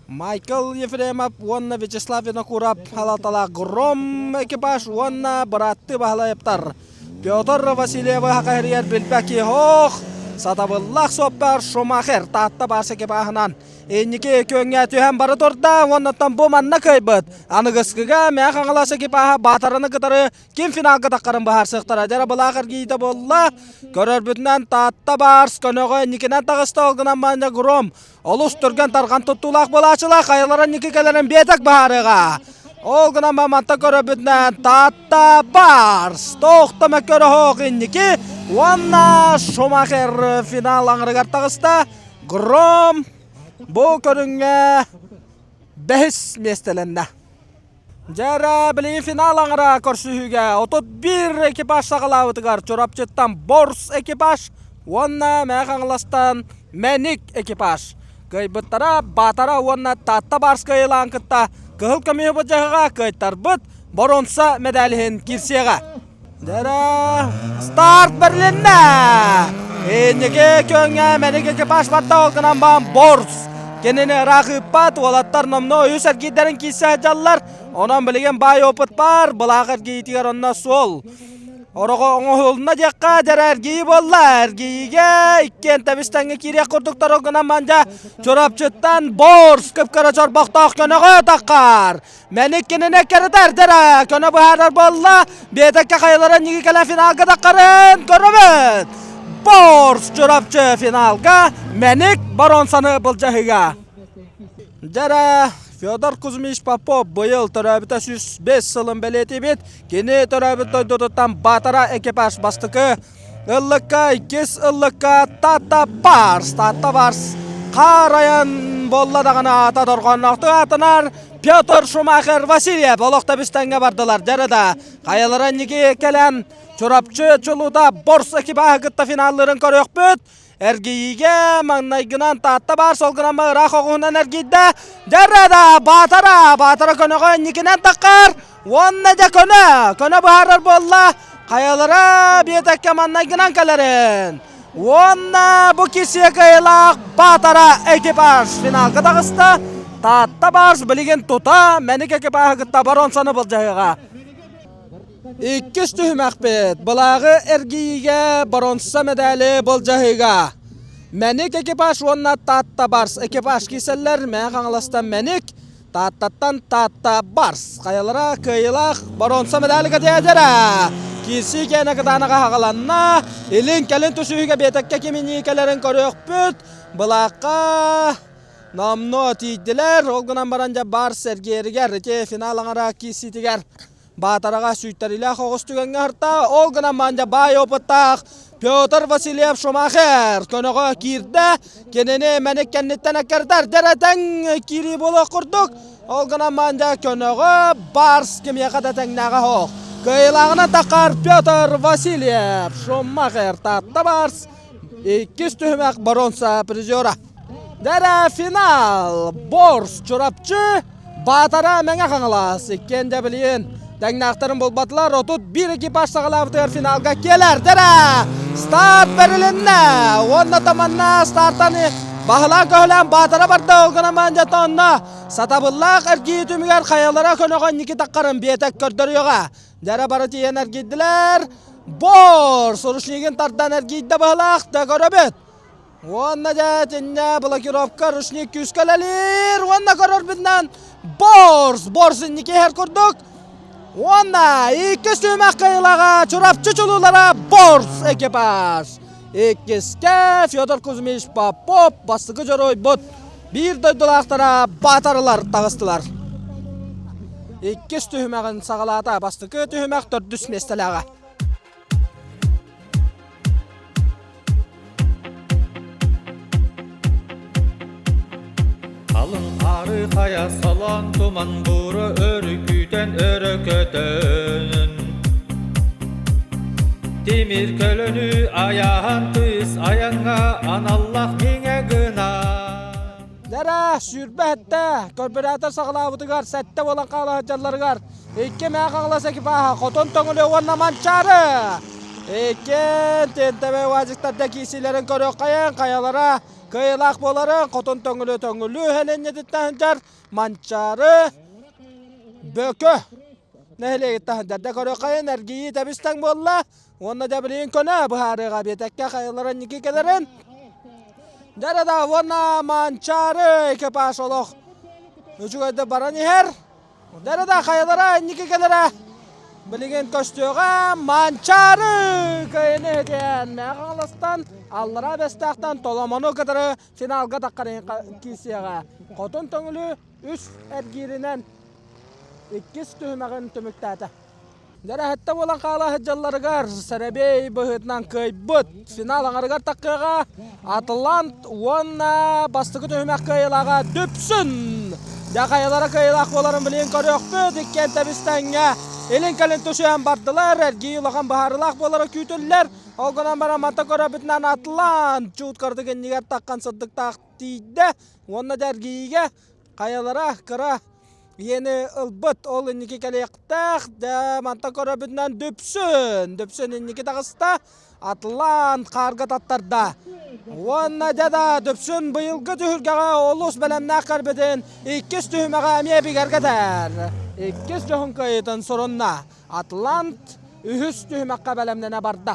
Майкл Ефремов уонна Вячеслав Винокуров халалталаах Гром экипаж уонна бырааттыы Баһылайыптар Петр Васильевы хахаһырыйар билбэки ох сатабыллаах суоппар Шумахер Таатта Барс экипаһынан инники күөҥҥэ түһэн бары турда уоннаттан бу манна кыайбыт. Аныгыскыга Мэҥэ Хаҥалас экипаһа Баатараны кытары ким финалга таххарын быһаарсыахтара. Дьара былаах эргийиитэ буолла. Көрөрбүтүнэн Таатта Барс көнөҕө инникинэн таҕыста ол гынан манна Гром олус түргэн тарҕан туттуулаах буолааччылар хайалара инники кэлэрин биэтэк быһаарыаҕа. Ол гынан манта көрөрбүтүнэн Таатта Барс тоохтомо көрөһөөх инники уонна Шумахер финал аҥарыгар таҕыста. Гром бу көрүҥҥэ бэһис миэстэлэннэ. Дьэ билигин финал аҥара көрсүһүүгэ 31 экипаж саҕалаабытыгар Чурапчыттан Борс экипаж уонна Мэҥэ Хаҥаластан Мэник экипаж кыайбыттара Баатара уонна Таатта Барс кыайыылаан кытта кыһыл көмүһү былдьаһыга кыайтарбыт боруонса мэдээлиһин киирсиэҕэ. Дара старт бэрилиннэ! Инники күөҥҥэ Мэник экипаж барда ол гынан баан Борс. Кинини ыраах ыыппат, уолаттар номнуо үс эргиирдэрин киирсэ сылдьаллар. Онон билигин баай опыт баар, былаах эргийиитигэр онно суол. Ороҕо оҥоһулунна диэххэ, дьэрэ эргийии буолла. Эргийиигэ иккиэн тэбис тэҥҥэ киириэх курдуктар ол гынан мандьа Чурапчыттан Борс кып-кыра чорбохтоох көнөҕө таххар. Мэник кинини кэритэр дэрэ көнө быһаарар буолла. Биэтэккэ хайалара ньиги кэлэн финалга таххарын көрөбүт. Борс Чурапчы финалга Мэник боруонсаны былдьаһыга. Дьэрэ Федор Кузьмич Попов быйыл төрөөбүтэ 105 сылын бэлиэтиибит. Кини төрөөбүт дойдутуттан Баатара экипаж бастакы ыллыкка, иккис ыллыкка Тата Барс, Тата Барс хаар айан буолла даҕаны аата дорҕоонноохтук аатанар Петр Шумахер Васильев олох тэбис-тэҥҥэ бардылар. Дьэрэ да, хайалара инники кэлэн Чурапчы чулуута Борс экипаһы кытта финалларын көрүөхпүт. Эргийиигэ маҥнайгынан Таатта баар солгунан ыраах оҕуһунан эргийдэ. Дьэрэ да, Баатара, Баатара көнөҕө инникинэн таххар. Уонна дьэ көнө, көнө быһаарар буолла. Хайалара биэтэккэ маннайгынан кэлэрин. Уонна бу киирсиэ кыайыылаах Баатара экипаж финалга таҕыста. Таатта Барс билигин тута Мэник экипаһы кытта боруонсаны былдьаһыаҕа. Иккис түһүмэхпит былааҕы эргийиигэ боруонса мэдээли былдьаһыыга. Мэник экипаж уонна Таатта Барс экипаж киирсэллэр. Мэҥэ Хаҥаластан Мэник, Тааттаттан Таатта Барс хайалара кыайыылаах боруонса медали кэтиэдэрэ. Киирсии киэнэ кытаанаҕа хаҕаланна. Илин-кэлин түсүһүүгэ биэтэккэ киминии кэлэрин көрүөхпүт. Былаахха. Номнуо тиийдилэр. Ол гынан баран дьэ Барс эргиэригэр ити финал аҥара киирсиитигэр Баатараҕа сүүйтэриилээх оҕус түгэҥҥэ аһарта. Ол гынан баран дьэ баай опыттаах Петр Васильев Шумахер көнөҕө киирдэ. Кинини мэник кэнниттэн эккэрдэр дэрэтэн киирии буолуох курдук. Ол гынан баран дьэ көнөҕө Барс кимиэхэ да тэҥнээҕэ суох. Кыайыылааҕынан таххар Петр Васильев Шумахер Таатта Барс иккис түһүмэх боруонса призера. Дэрэ финал Борс Чурапчы Баатара Мэҥэ Хаҥалас иккиэн дэ билигин тэҥнээхтэрин булбатылар. 31 экипаж саҕалаабытыгар финалга кэлэр. Дэрэ старт бэрилиннэ. Уонна таманна стартан баһылаан көһүлээн Баатара барда. Ол гынан баран дьэ онно сатабыллаах эргийии түмүгэр хайалара көнөҕө инники таххарын биэтэк көрдөрүөҕэ. Дэрэ бары тиийэн эргийдилэр. Борс ручнигин тардан эргийдэ баһылаах да көрөбүт. Уонна дьэ итиннэ блокировка ручник күүскэ үлэлиир уонна көрөрбүтүнэн Борс Борс инники иһэр курдук уонна иккис түһүмэх кыайыылааҕа Чурапчы чулуулара Борс экипаж иккискэ Федор Кузьмич Попов бастакы дьоруойбут биир дойдулаахтара Баатарылар таҕыстылар. Иккис түһүмэҕин саҕалаата бастакы түһүмэх төрдүс миэстэлээҕэ. Алын ары хайа салан туман бура өрүкүтэн өрө көтөн Тимир көлөнү аяһан тыыс айанга аналлах миңэ гына Дэрэ, 27 көрбүрээтэр саҕалаабытыгар сэттэ буолан хаала сылдьалларыгар Икки Мэҥэ Хаҥалас экипаһа Хотун Төҥүлү уонна Манчаары. Иккиэн ТНТВ УАЗиктарда киирсиилэрин көрүөххэйин, хайалара кыайыылаах буоларын Хотун Төҥүлү Төҥүлү сэлиэнньэтиттэн сылдьар Манчаары Бөкө нэһилиэгиттэн сылдьар. Дэ көрүөххэйин, эргийии тэбис-тэҥ буолла. Уонна дьэ билигин көнө быһаарыаҕа биэтэккэ хайалара инники кэлэрин. Дьэ да уонна Манчаары экипаж олох үчүгэйдик баран иһэр. Дэрэ да хайалара инники кэлэрэ билигин көстүөҕэ Манчаары кыайыны иһитиэн Мэҥэ Хаҥаластан Аллараа Бэстээхтэн Толомону кытары финалга таххарын киирсиэҕэ. Хотун Төҥүлү үс эргииринэн иккис түһүмэҕин түмүктээтэ. Дьэрэһэттэ буолан хаала сылдьалларыгар сэрэбиэй быһыытынан кыайбыт финал аҥарыгар таххыаҕа Атлант уонна бастакы түһүмэх кыайыылааҕа Дүпсүн. Дьэ хайалара кыайыылаах буоларын билигин көрүөхпүт. Иккиэн тэбис-тэҥҥэ илин-кэлин түсүһэн бардылар. Эргийии улахан быһаарыылаах буолара күүтүллэр. Ол гынан баран манта көрөбүтүнэн Атлант чуут кырдык иннигэр таххан сырдыктаах тиийдэ уонна да эргийиигэ хайалара кыра Иэни ылбыт, ол инники кэлиэхтээх, дьэ мантан көрөбүтүнэн Дүпсүн, Дүпсүн инники таҕыста, Атлант хаарга таттарда. Уонна дьэ да Дүпсүн быйылгы түһүлгэҕэ олус бэлэмнээх кэлбитин иккис түһүмэҕэ эмиэ бигэргэтэр. Иккис дьоһун кыайыытын сурунна. Атлант үһүс түһүмэххэ бэлэмнэнэ барда.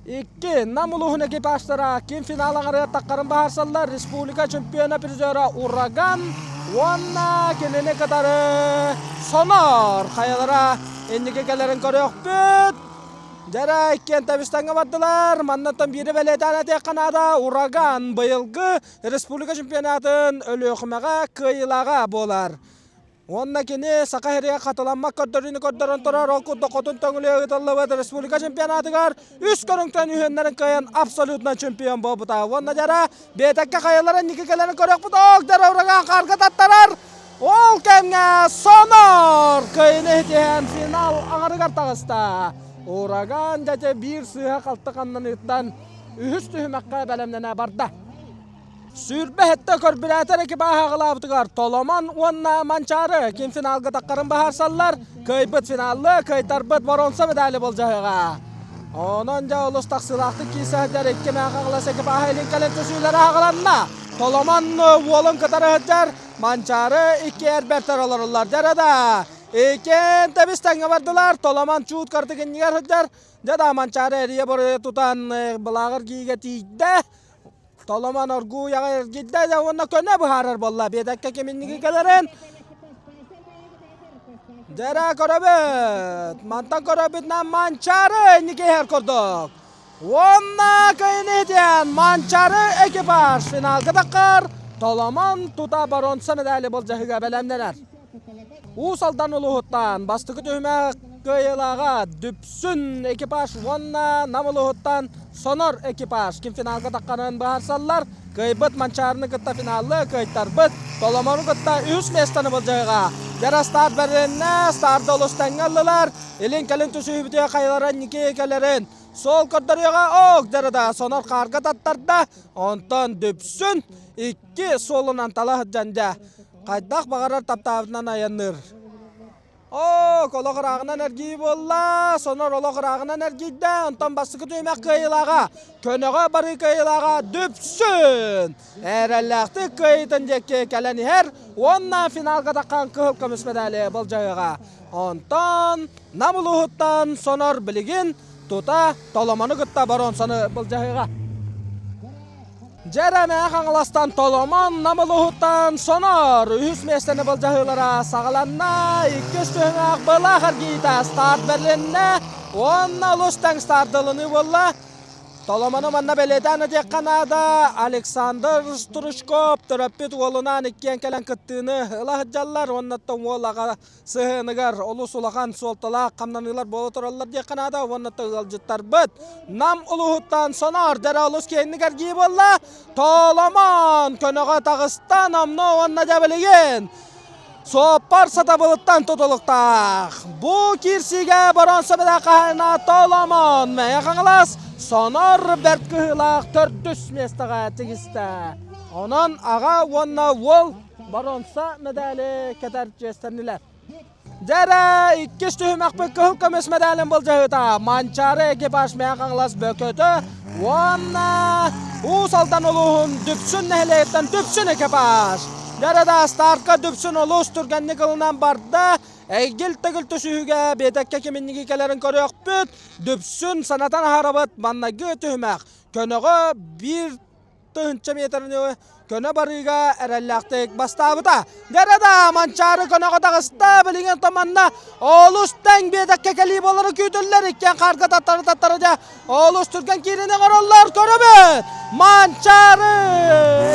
Икки Нам улууһун экипажтара ким финал аҥарыгар таххарын баһарсаллар республика чемпиона призера Ураган уонна кинини кытары Сонор хайалара инники кэлэрин көрүөхпүт. Дьэрэ иккиэн тэбис-тэҥҥэ бардылар. Маннаттан биири бэлиэтээн этиэххэ наада. Ураган быйылгы республика чемпионатын Өлүөхүмэҕэ кыайыылааҕа буолар. Уонна кини Саха сиригэр хатыламмат көрдөрүүнү көрдөрөн турар, ол курдук Хотун Төҥүлү ыытыллыбыт республика чемпионатыгар үс көрүҥтэн үһүөннэрин кыайан абсолютно чемпион буолбута. Уонна дьара биэтэккэ хайалара инники кэлэрин көрүөхпүт, ок дьара ураган хаарга таттарар. Ол кэмҥэ Сонор кыайыыны ситиһэн финал аҥарыгар таҕыста. Ураган дьэ биир сыыһа-халты ханнаныыттан үһүс түһүмэххэ бэлэмнэнэ барда. 27 көрбүрээтэр экипаж аҕалаабытыгар Толомон уонна Манчаары ким финалга таххарын баһарсаллар, кыайбыт финаллы, кыайтарбыт боруонса медали болдьоһуоҕа. Онон дьэ олус тахсыылаахтык киирсэ сылдьар икки Мэҥэ Хаҥалас экипаһа илин кэлин түсүүлэрэ аҕаланна. Толомон уолун кытары сылдьар, Манчаары икки эр бэртэр олоруллар. Дьэ да, иккиэн тэбис тэҥҥэ бардылар. Толомон чуут картык иннигэр сылдьар. Дьэ да, Манчаары эрийэ-буруйа тутан былааҕыр киигэ тиийдэ. Толомон оргууй аҕай эргийдэ да уонна көнө быһаарар буолла. Биэтэккэ ким инники кэлэрин Дьэрэ көрөбүт. Мантан көрөбүтүнэн Манчаары инники иһэр курдук. Уонна кыайыны иһитиэн Манчаары экипаж финалга таххар. Толомон тута боруонса медали былдьаһыга бэлэмнэнэр. Уус Алдан улууһуттан бастакы түһүмэх кыайыылааҕа Дүпсүн экипаж уонна Нам улууһуттан Сонор экипаж ким финалга тахханын быһаарсаллар. Кыайбыт Манчаарыны кытта финаллы кыайтарбыт Толомору кытта үс миэстэни былдьаһыга. Дьара старт бэрилиннэ, старты олус тэҥҥэ ыллылар. Илин-кэлин түсүһүүбүтүгэр хайалара инники кэлэрин суол көрдөрүөҕэ ок дьарыда Сонор хаарга таттарда. Онтон Дүпсүн икки суолунан тала сылдьан дьэ хайдах баҕарар таптаабытынан айанныыр. Оо, олох ырааҕынан эргийии буолла, Сонор олох ырааҕынан эргийдэ, онтон бастакы түһүмэх кыайыылааҕа, көнөҕө барыы кыайыылааҕа Дүпсүн! Эрэллээхтик кыайыытын диэки кэлэн иһэр уонна финалга таххан кыһыл көмүс медали былдьаһыаҕа. Онтон Нам улууһуттан Сонор билигин тута Толомону кытта боруонсаны былдьаһыаҕа. Дьэрэмэ Хаҥаластан Толомон, Нам улууһуттан Сонор үһүс миэстэни былдьаһыылара саҕаланна. Иккис түһүмэх былаах эргиитэ старт бэрилиннэ уонна олус тэҥ стартылыныы буолла. Толомону манна бэлиэтээн этиэххэ наада, Александр Стручков төрөппүт уолунаан иккиэн кэлэн кыттыыны ыла сылдьаллар уонна уол аҕа сыһыаныгар олус улахан суолталаах хамнаныылар буола тураллар диэххэ наада уонна ыалдьыттарбыт Нам улууһуттан Соноор дэрэ олус киэҥник эргии буолла. Толомон көнөҕө таҕыста номнуо уонна дьэ билигин суоппар сатабылыттан тутулуктаах. Бу киирсиигэ боруонса бэлэх хаһаайына Толомон Мэйэ Хаҥалас Сонор бэрт кыһыылаах төрдүс миэстэҕэ тигистэ. Онон аҕа уонна уол Боруонса медали кэтэр чиэстэннилэр. Дьэрэ, иккис түһүмэхпит кыһыл көмүс медалин былдьаһыыта Манчаары экипаж Мэҥэ Хаҥалас Бөкөтө уонна Уус Алдан улууһун Дүпсүн нэһилиэгиттэн Дүпсүн экипаж. Дьэрэ да стартка Дүпсүн олус түргэнник ылынан барда. Эгил-тэгил түсүһүүгэ биэтэккэ киминники кэлэрин көрүөхпүт. Дүпсүн санатан аһарабыт маннайгы түһүмэх. Көнөҕө биир тыһыынча метрни көнө барыыга эрэллээхтик бастаабыта. Дьэрэ да Манчаары көнөҕө таҕыста, билигин манна олус тэҥ биэтэккэ кэлии буолары күүтүллэр, иккиэн хаарга таттары таттары дьэ олус түргэн киирини оҥороллор, көрөбүт! Манчаары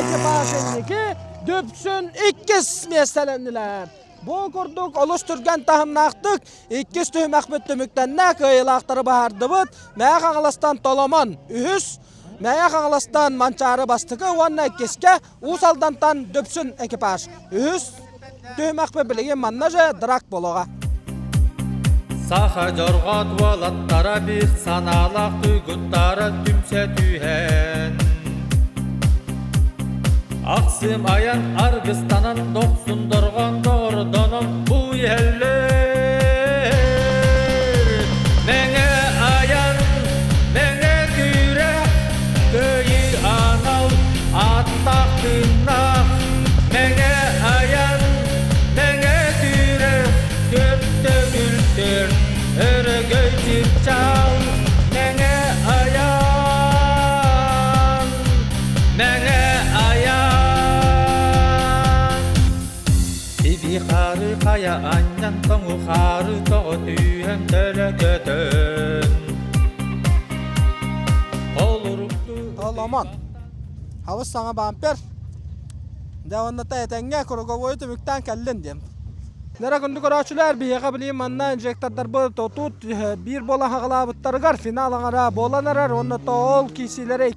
экипаж инники Дүпсүн иккис миэстэлэннилэр. Бу курдук олус түргэн таһымнаахтык иккис түһүмэхпит түмүктэннэ, кыайыылаахтары баһаардыбыт. Мэҥэ Хаҥаластан Толомон үһүс, Мэҥэ Хаҥаластан Манчаары бастакы уонна иккискэ Уус Алдантан Дүпсүн экипаж. Үһүс түһүмэхпит билигин манна же драк буолуоҕа. Саха дьорҕоот уолаттара биир санаалаах туйгуттара түмсэ түһэн Ахсым айан аргыстанан дохсун дорҕоон доҕордонон бу иһэллэр Мэҥэ айан мэҥэ күүрэ кыайыы анал ааттаах тыыннаах Мэҥэ айан мэҥэ күүрэ төрт төгүл өрөгөй чыпчаал Мэҥэ айан мэҥэ айан Иби хаары хайа анньан тоҥу хаары тоҕо түүһэн төлө көтөн Толомон. Хабыс саҥа бампер. Дьэ уонна та этэҥҥэ круговой түмүктээн кэллин диэн. Нера күндү көрөөччүлэр, биһиэхэ билигин манна инжектордарбыт отут биир буола хаҕалаабыттарыгар финал аҥара буолан эрэр уонна то ол киирсиилэри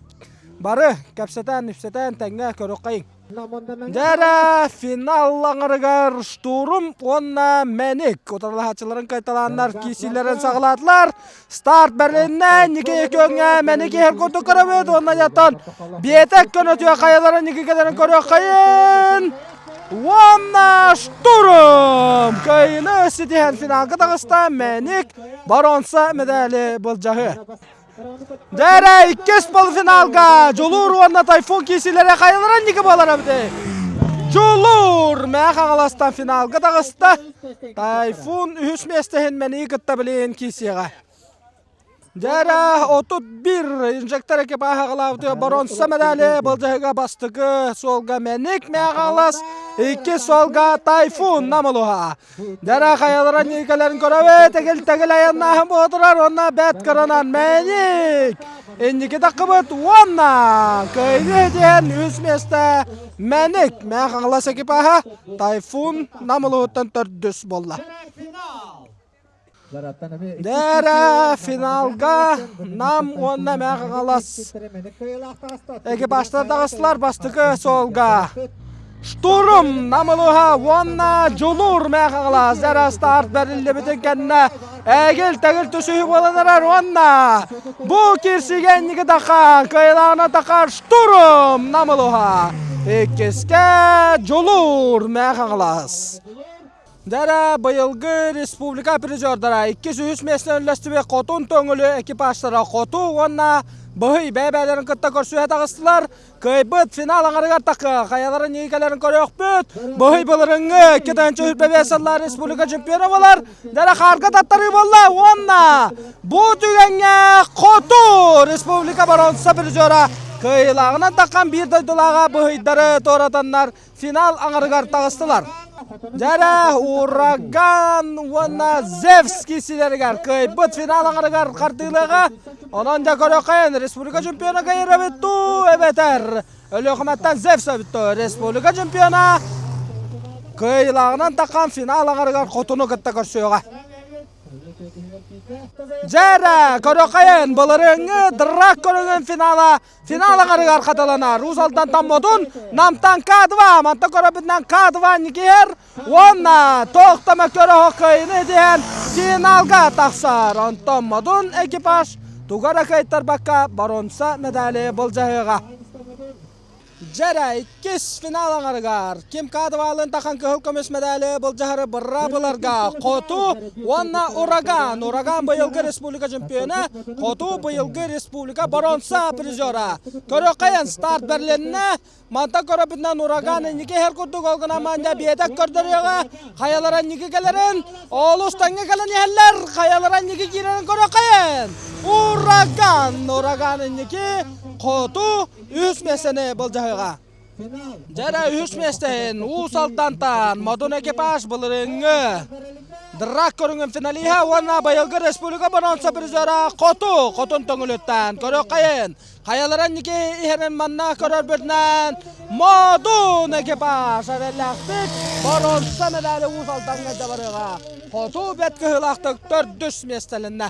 бары кэпсэтэн-ипсэтэн тэҥҥэ көрүөххэйиҥ. Дьэ финал аҥарыгар Штурм уонна Мэник утарылаһааччыларын кайталааннар киирсиилэрин саҕалаатылар. Старт бэрилиннэ, Ники көҥҥэ Мэник иһэр курдук көрөбүт уонна дьаттан биэтэк көнөтүө хайаларын Ники кэлэрин көрүөххэйин. Уонна Штурм кыайыыны ситиһэн финалга таҕыста Мэник боруонса медали былдьаһыы. Дьэ иккис полуфиналга Дьулуур уонна Тайфун киирсиилэрэ хайалара инники буолар эбитий? Дьулуур Мээх Хаҥаластан финалга таҕыста. Тайфун үһүс миэстэһин Мэнии кытта билигин киирсиэҕэ. Дьэрэ 31 инжектор экипаһа аҕалаабытыгар боруонса медали былдьаһыга бастакы суолга Мэник Мэҕалас, икки суолга Тайфун Намылуһа. Дьэрэ хайалара ньиикэлэрин көрөбүт, эгил-тэгил айаннааһын буола турар уонна бэт кыранан Мэник инники таххыбыт уонна кыайыы диэн үс миэстэ Мэник Мэхаҥалас экипаһа Тайфун Намылуһуттан төрдүс буолла. Дээрэ финалга Нам уонна Мэхаҥалас экипажтар таҕыстылар бастакы суолга. Штурм Намылуһа уонна Дьулуур Мэхаҥалас дьара старт бэриллибитин кэннэ эгил-тэгил түсүһүү буолан эрэр уонна бу киирсиигэ инники тахар кыайылааҕына тахар Штурм Намылуһа иккискэ Дьулуур Мэхаҥалас. Дьэ быйылгы республика призердара иккис-үһүс миэстэни үллэстибит Хотун Төҥүлү экипажтара Хоту уонна Быһый бэйэ-бэйэлэрин кытта көрсүһэ таҕыстылар. Кыайбыт финал аҥарыгар такы хайаларын ньиикэлэрин көрүөхпүт. Быһый былырыҥҥы 2025 сыллар республика чемпиона буолар. Дьэ хаарга таттарыы буолла уонна бу түгэҥҥэ Хоту республика боруонса призера кыайыылааҕынан таххан биир дойдулааҕа быһыйдары туоратаннар финал аҥарыгар таҕыстылар. Дьэрэ Ураган уонна Зевский силэригэр кыайбыт финал аҥарыгар хардыылыаҕа. Онон дьэ көрөххөйөн республика чемпиона кыайар туу эбэтэр Өлүөхүмэттэн Зевс эбит республика чемпиона кыайыылааҕынан таххан финал аҥарыгар хотуну кытта көрсүөҕэ. Дьэрэ көрөххөйөн былырыыҥҥы драк көрүҥүн финала Финал аҥарыгар хатыланар Уус Алдантан Модун, Намтан К2, манта көрөбүтүнэн К2 Никиһэр уонна Тоохтомо көрөһө кыайыны диэн финалга тахсар. Онтон Модун экипаж туга эрэ кыайтарбакка боруонса медали былдьаһыаҕа. Дьэрэ иккис финал аҥарыгар Ким Кадовалын тахан кыһыл көмүс медали былдьаһары бырабыларга Хоту уонна Ураган. Ураган быйылгы республика чемпиона, Хоту быйылгы республика боруонса призера. Көрөххөйөн старт берлинне мантан көрөбүтүнэн Ураган инники иһэр курдук ол гынан манна биэтэк көрдөрүөҕэ хайалара инники кэлэрин олус тэҥҥэ кэлэн иһэллэр хайалара инники киирэрин көрөххөйөн Ураган Ураган инники Хоту үһүс миэстэни былдьаһыаҕа. Дьэрэ үһүс миэстэһин Уус Алдантан Модун экипаж былырыыҥҥы драк көрүҥүн финалиһа уонна быйылгы республика боруонса призера Хоту Хотун Төҥүлүттэн көрүөххэйин хайалара инники иһэрин манна көрөрбүтүнэн Модун экипаж эрэллээхтик боруонса медали Уус Алдаҥҥа дьабарыаҕа Хоту бэрт кыһыылаахтык төрдүс миэстэлэннэ.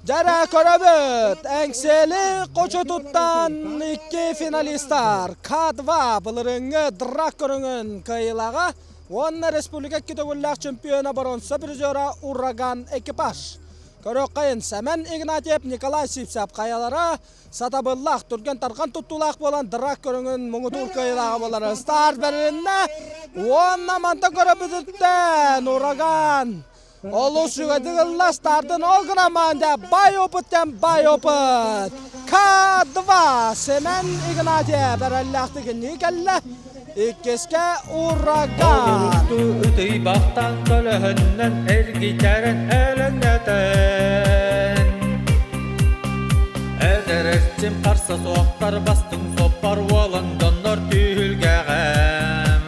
Дьэрэ көрөбүт, Эҥсиэли хочотуттан икки финалистар К2 былырыыҥҥы драк көрүҥүн кыайыылааҕа уонна республика икки төгүллээх чемпиона боруонса призера Ураган экипаж. Көрүөххэйин Сэмэн Игнатьев, Николай Сивцев хайалара сатабыллаах, түргэн-тарҕан туттуулаах буолан драк көрүҥүн муҥутуур кыайыылааҕа буолар. Старт бэрилиннэ уонна мантан көрөбүтүттэн Ураган Олус үчүгэйдик ылла стартын ол гынан бай опыттан бай опыт. К2 Семен Игнатьев эрэллээхтик инники кэллэ. Иккискэ Ураган. Ытыйбахтан көлөһөннөн эргитэрэн элэҥнэтэн. Эдэр эрчим харса суохтар бастыҥ соппар уолан дьоннор түһүлгэҕэм.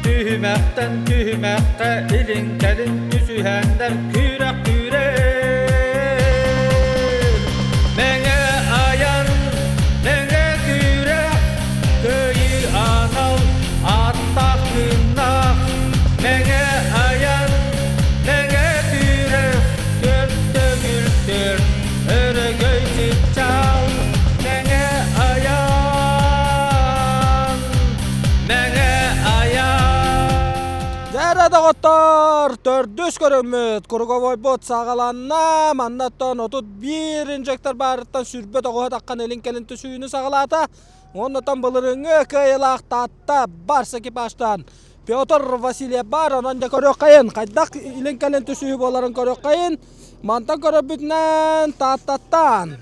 Түһүмэхтэн түһүмэххэ илин-кэлин түсүһэннэр күрэх күрэр. Мэҥэ айан, мэҥэ күрэх, кыайыы анал аттаах тыыннаах. Мэҥэ айан, мэҥэ күрэх, төрт төгүл өрөгөй чыпчаал. Мэҥэ айан, Мэҥэ айан. Дьэрэ доҕоттор, төрдүс көрүммүт круговойбут саҕаланна. Маннаттан 31 инжектор баарыттан сүрбэ тоҕуһа таххан илин-кэлин түсүүнү саҕалаата. Уоннатан былырыыҥҥы кыайыылаах Таатта Барс экипажтан Петр Васильев бар. Онон дьэ көрүөххэйин, хайдах илин-кэлин түсүү буоларын көрүөххэйин. Мантан көрөрбүтүнэн Тааттаттан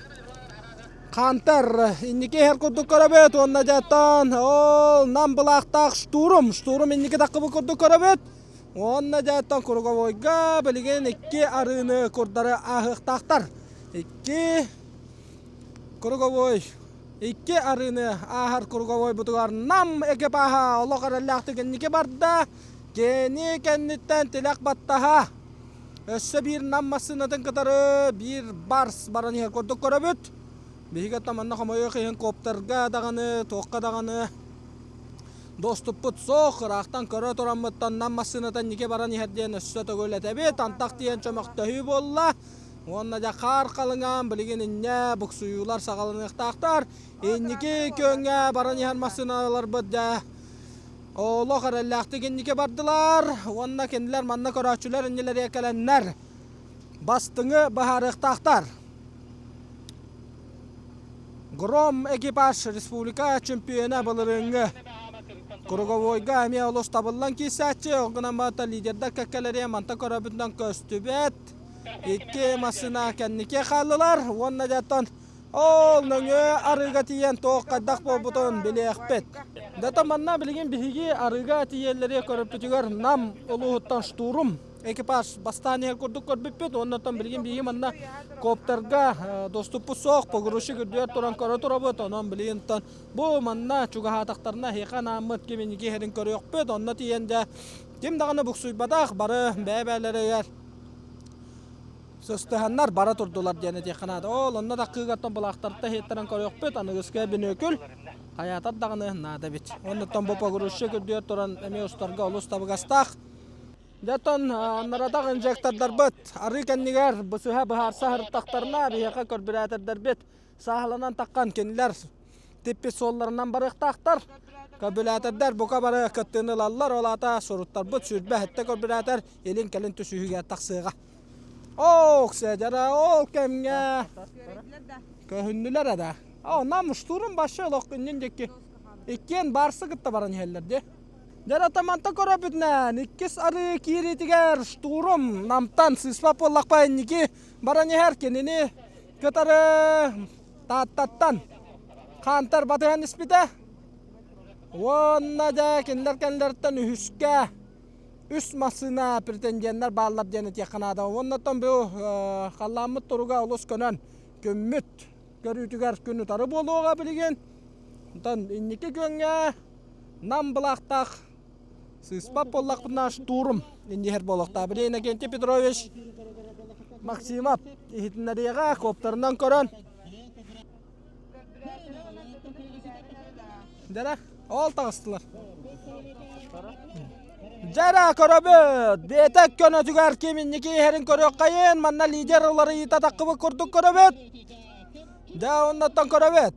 Хантер инники иһэр курдук көрөбүт уонна дьэттон ол нам былаахтаах штурм штурм инники таххыбыт курдук көрөбүт. Уонна дьэттэн круговойга билигин икки арыыны курдары ааһыахтаахтар. Икки круговой икки арыыны ааһар круговой бутугар Нам экипаһа олох эрэллээхтик инники барда. Кини кэнниттэн тилэх баттаһа. Өссө биир Нам массыынатын кытары биир барс баран иһэр курдук көрөбүт. Биһиги оттон манна хомойуох иһин коптерга даҕаны, туохха даҕаны доступпут суох, ыраахтан көрө тураммыттан Нам массыыната инники баран иһэр диэн өссө төгүл этэбит. Антах тиийэн чөмөхтөһүү буолла. Уонна дьэ хаар халыҥаан билигин инньэ буксуйуулар саҕаланыахтаахтар. Инники күөҥҥэ баран иһэр массыыналарбыт дьэ олох эрэллээхтик инники бардылар. Уонна кинилэр манна көрөөччүлэр иннилэригэр кэлэннэр бастыҥы быһаарыахтаахтар. Гром экипаж республика чемпиона былырыыҥҥы круговойга эмиэ олус табыллан киирсээччи, ол гынан баран лидердар кэккэлэри мантан көрөбүтүнэн көстүбэт. Икки массыына кэнники хааллылар уонна дьэ ол нөҥүө арыыга тиийэн туох хайдах буолбутун билиэхпит. Дата манна билигин биһиги арыыга тиийэллэри көрөппүтүгэр Нам улууһуттан штурм экипаж бастаан иһэр курдук көрбүппүт уонна оттон билигин биһиги манна коптерга доступпут суох погрузчик үрдүгэр туран көрө турабыт онон билигин оттон бу манна чугаһаатахтарына эһиэхэ анааммыт ким инники иһэрин көрүөхпүт онно тиийэн дьэ ким даҕаны буксуйбатах бары бэйэ-бэйэлэригэр сыстыһаннар бара турдулар диэн этиэххэ наада ол онно таккыыгаттан былаахтарта иһиттэрэн көрүөхпүт аныгыскы бүнүөкүл хайаатар даҕаны наада эбит оннуттан бу погрузчик үрдүгэр туран эмиэ устарга олус табыгастаах Дьэ, аннаратах инжектордарбыт арыы кэннигэр бысыһа быһаарса сырыттахтарына, биһиэхэ көрбүрээтэрдэрбит сааһыланан таххан кинилэр типпит суолларынан барыахтаахтар. Көрбүрээтэрдэр бука бары кыттыыны ылаллар, ол аата суруттарбыт 27 көрбүрээтэр илин-кэлин түсүһүүгэ тахсыаҕа. Ок, дьара ол кэмҥэ көһүннүлэр эрэ. Оо, нам уштуурун башы олох иннин диэки иккиэн барсы кытта баран иһэллэр дии. Дьаратаманта көрөбүтүнэн иккис арыы киириитигэр штурм Намтан сыыспат буоллахпа инники баран иһэр кинини кытары Тааттаттан Хантер батыһан испитэ. Уонна дьэ кинилэр кэннилэриттэн үһүскэ үс массыына претенденнэр бааллар диэн этиэххэ наада. Уоннаттан бу халлааммыт туруга олус көнөн күммүт көрүүтүгэр күн утары буолуоҕа билигин. Онтон инники күөҥҥэ Нам былаахтаах сыыспат буоллахпына штурм инниһэр буолуохтаах. Били Иннокентий Петрович Максимов иһитиннэриэҕэ куоптарынан көрөн Дьэрэ, ол таҕыстылар. Дьэрэ көрөбүт. Биэтэк көнөтүгэр ким инники иһэрин көрүөххэйин. Манна лидер уларыйыыта таххыбыт курдук көрөбүт. Дьэ, оннуттан көрөбүт.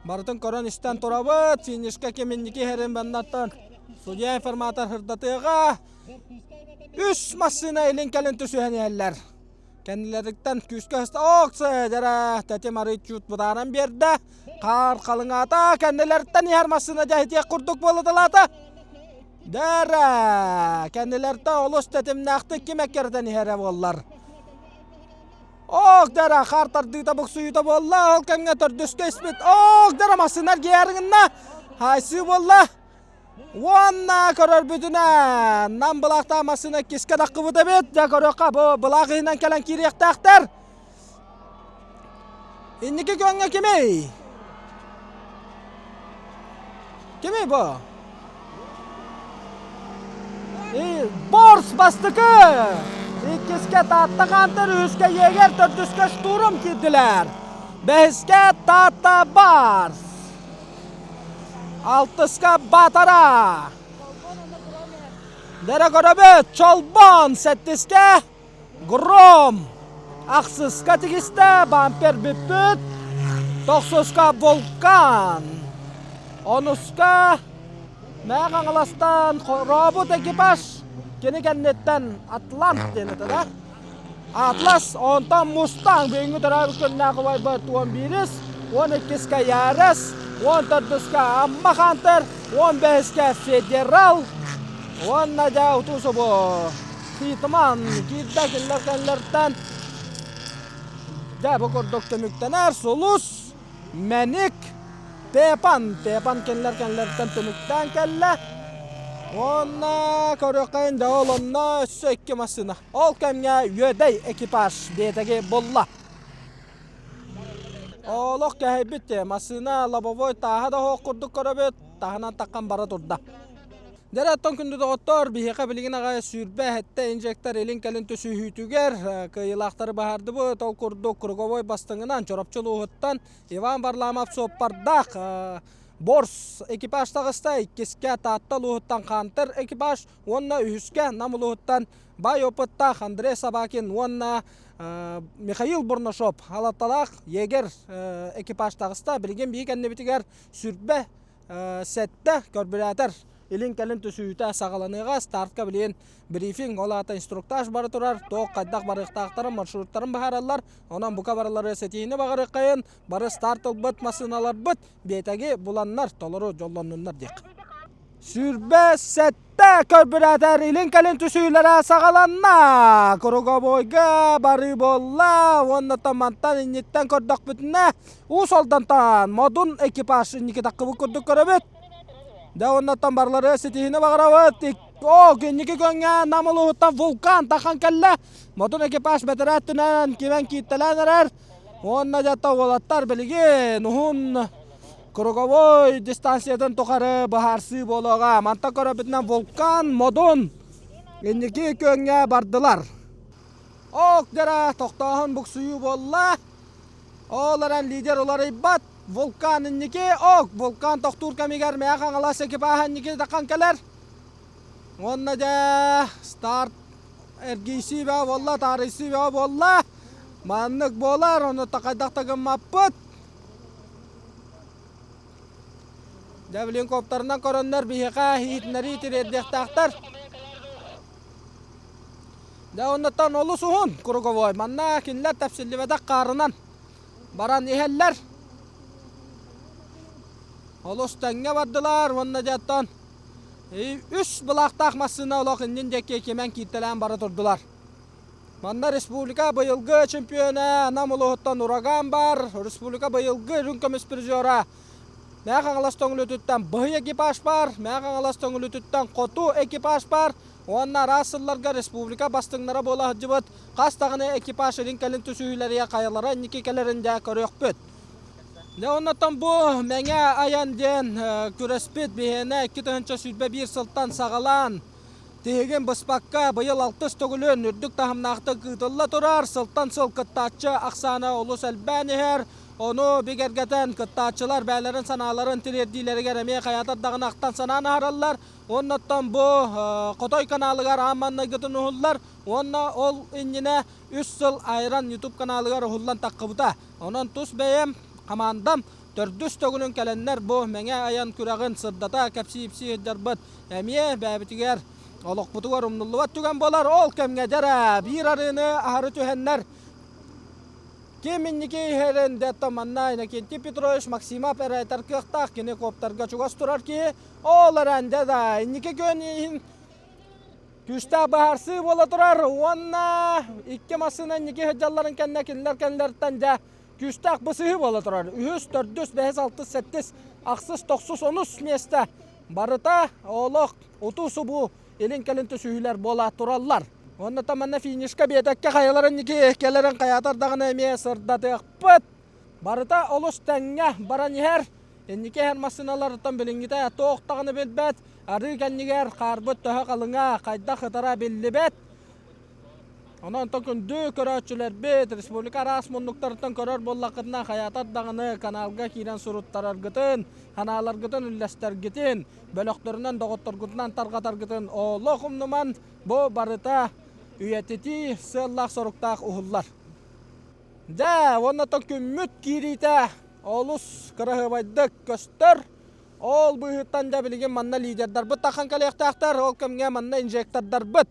Барытын көрөн-истэн турабыт. Финишка ким инники иһэрин баннаттан судья информатор сырдатыаҕа. Үс массыына илин-кэлин түсүһэн иһэллэр. Кэннилэриттэн күүскэ ыста Оксе дьэрэ тэтим арый чуут бытааран биэрдэ. Хаар халыҥаата кэннилэриттэн иһэр массыына дьэһитиэх курдук буолуталаата. Дэрэ кэннилэртэн олус тэтимнээхтик ким эккирэтэн иһэрэ буоллар. Ох, дара хаар тардыыта буксуйуута буолла. Ол кэмҥэ төрдүскэ испит. Ох, дара массыына эргийээригинна. Хайсыы буолла. Уонна көрөрбүтүнэн нам былаахтаах массыына иккискэ таххыбыт эбит. Дьэ көрүөххэ бу былаах иһинэн кэлэн киириэхтээхтэр. Инники күөҥҥэ кимий? Кимий бу? Борс бастакы! Иккискэ Таатта Хантер, үһүскэ Егер, төрдүскэ Штурм киирдилэр. Бэһискэ Таатта Барс. Алтыска Батара. Дэрэ көрөбүт, Чолбон сэттискэ Гром. Ахсыска тигистэ, бампер бүппүт. Тохсуска Вулкан. Онуска Мэҥэ Хаҥаластан Робот экипаж кини кэнниттэн Атлант диэн этэ да. Атлас, онтон Мустанг бүгүҥҥү төрөөбүт күннээх убайбыт 11-ис, 12-искэ Ярес, 14-үскэ Амма Хантер, 15-искэ Федерал уонна дьэ утуу-субу Хитман киирдэ кинилэр кэннилэриттэн дьэ бу курдук түмүктэнэр Сулус Мэник Пепан Пепан кинилэр кэннилэриттэн түмүктээн кэллэ. Уонна көрүөххэйин дьэ ол онно өссө икки массыына. Ол кэмҥэ Үөдэй экипаж биэтэги булла. Олох кэһэйбит массыына лобовой тааһа да оһох курдук көрөбүт, таһынан таххан бара турда. Дьэ оттон күндү доҕоттор, биһиэхэ билигин аҕай 27 инжектор илин-кэлин түсүһүүтүгэр кыайыылаахтары баһаардыбыт. Ол курдук круговой бастыҥынан Чурапчы улууһуттан Иван Варламов суоппардаах Борс экипаж таҕыста, иккискэ Таатта улууһуттан Хантер экипаж уонна үһүскэ Нам улууһуттан баай опыттаах Андрей Собакин уонна Михаил Бурнашов халатталаах егер экипаж таҕыста. Билигин биһи кэннибитигэр сүрбэ сэттэ көрбүрээтэр илин-кэлин түсүүтэ саҕаланыаҕа. Стартка билигин брифинг, ол аата инструктаж бара турар. Туох хайдах барыахтаахтарын, маршруттарын быһаараллар. Онон бука барылары ситиһиини баҕарыаххайын. Бары старт ылбыт массыыналарбыт биэтэги буланнар толору дьоллоннуннар диэх. 27 көрбүрээтэр илин-кэлин түсүүлэрэ саҕаланна. Круговойга барыы буолла уонна мантан инниттэн көрдөхпүтүнэ Уус Алдантан Модун экипаж инники таххыбыт курдук көрөбүт. Дьэ оннуттан барылары ситиһиини баҕарабыт. О, инники көҥҥэ Нам улууһуттан вулкан тахан кэллэ. Модун экипаж бэтэрээт түнэн кимэн кииртэлээн эрэр. Уонна дьэ уолаттар билигин уһун круговой дистанциятын тухары быһаарсыы буолуоҕа. Мантан көрөбүтүнэн вулкан Модун инники күөҥҥэ бардылар. Ок дьара тохтооһун буксуйуу буолла. Ол эрэн лидер уларыйбат. Вулкан инники, ок, вулкан тохтуур кэмигэр Мэҥэ Хаҥалас экипаһа инники тахан кэлэр. Уонна дьэ старт эргийсии бөҕө буолла, таарыйсыы бөҕө буолла. Маннык буолар, ону хайдах да гыммаппыт. Дьэ билин коптарынан көрөннөр биһиэхэ иһитиннэрии тириэрдиэхтээхтэр. Дьэ оннуттан олус уһун круговой. Манна кинилэр тэпсиллибэтэх хаарынан баран иһэллэр. Олус тэҥҥэ бардылар уонна дьэ оттон үс былаахтаах массыына олох иннин диэки кимэн кииртэлээн бара турдулар. Манна республика быйылгы чемпиона Нам улууһуттан Ураган бар, республика быйылгы үрүҥ көмүс призера Мэҥэ Хаҥалас Төҥүлүтүттэн Быһый экипаж бар, Мэҥэ Хаҥалас Төҥүлүтүттэн Хоту экипаж бар уонна араас сылларга республика бастыҥнара буола сылдьыбыт хас даҕаны экипаж илин-кэлин түсүһүүлэригэр хайалара инники кэлэрин дьэ көрүөхпүт. Дьэ оннуттан бу Мэҥэ айан диэн күрэспит биһиэнэ 2021 сылтан саҕалаан Тиһигин быспакка быйыл алтыс төгүлүн үрдүк таһымнаахтык ыытылла турар. Сылтан сыл кыттааччы ахсаана олус элбээн иһэр. Ону бигэргэтэн кыттааччылар бэйэлэрин санааларын тириэрдиилэригэр эмиэ хайаатар даҕаны ахтан санаан аһараллар. Уонна оттон бу Хотой каналыгар аан маҥнайгытын уһуллар уонна ол иннинэ үс сыл Айран YouTube каналыгар уһуллан таххыбыта. Онон тус бэйэм хамаандам төрдүс төгүлүн кэлэннэр бу Мэҥэ айан күрэҕин сырдата кэпсии-ипсии сылдьарбыт эмиэ бэйэбитигэр олохпутугар умнуллубат түгэн буолар. Ол кэмҥэ дьэ биир арыыны аһары түһэннэр ким инники иһэрин дэтто манна Иннокентий Петрович Максимов эрэ этэр кыахтаах кини коптарга чугас турар киһи ол эрэн дьэ да инники күөн иһин күүстээх быһаарсыы буола турар уонна икки массыына инники сылдьалларын кэннэ кинилэр кэннилэриттэн дьэ күүстээх бысыһыы буола турар. Үһүс, төрдүс, бэһис, алтыс, сэттис, ахсыс, тохсус, онус миэстэ барыта олох утуу-субуу илин-кэлин түсүһүүлэр буола тураллар. Уонна манна финишка биэтэккэ хайаларын ники кэлэрин хайаатар даҕаны эмиэ сырдатыахпыт. Барыта олус тэҥҥэ баран иһэр. Инники иһэр массыыналарыттан билиҥҥитэ туох даҕаны билбэт. Арыы кэннигэр хаарбыт төһө халыҥа, хайдах ытара биллибэт. Онон онтон күндү көрөөччүлэрбит республика араас муннуктарыттан көрөр буоллаххытына хайаатар даҕаны каналга киирэн суруттараргытын, ханааларгытын үллэстэргитин, бөлөхтөрүнэн доҕотторгутунан тарҕатаргытын олох умнуман бу барыта үйэтитии сыаллаах-соруктаах уһуллар. Дьэ, уонна оттон күммүт киириитэ олус кыраһыабайдык көстөр. Ол быыһыттан дьэ билигин манна лидердарбыт таххан кэлиэхтээхтэр, ол кэмҥэ манна инжектордарбыт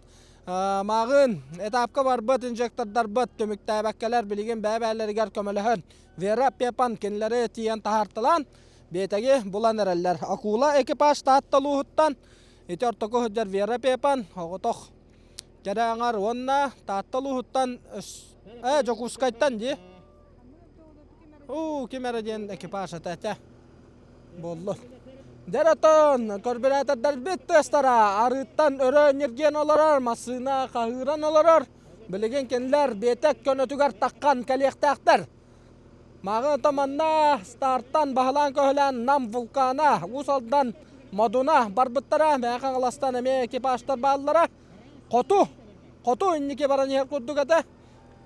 Мааҕын этапка барбыт инжектордарбыт түмүктээбэккэлэр билигин бэйэ-бэйэлэригэр көмөлөһөн Вера Пепан кинилэри тиийэн таһаарталаан биэтэги булан эрэллэр. Акула экипаж Таатта улууһуттан ити ортоку сылдьар Вера Пепан оҕотох кэрэ аҥар уонна Таатта улууһуттан э Дьокуускайтан дии. Уу ким эрэ диэн экипаж этэ этэ буоллун. Дьэ, карбюратордарбыт тыастара арыыттан өрө ньиргиэн олорор, массыына хаһыыран олорор. Билигин кинилэр биэтэк көнөтүгэр таххан кэлиэхтээхтэр. Мааҕын манна стартан баһылаан-көһүлээн Нам вулкана, Уус Алдан Модуна барбыттара, Мэҥэ Хаҥаластан эмиэ экипажтар бааллара. Хоту, хоту инники баран иһэр курдук этэ.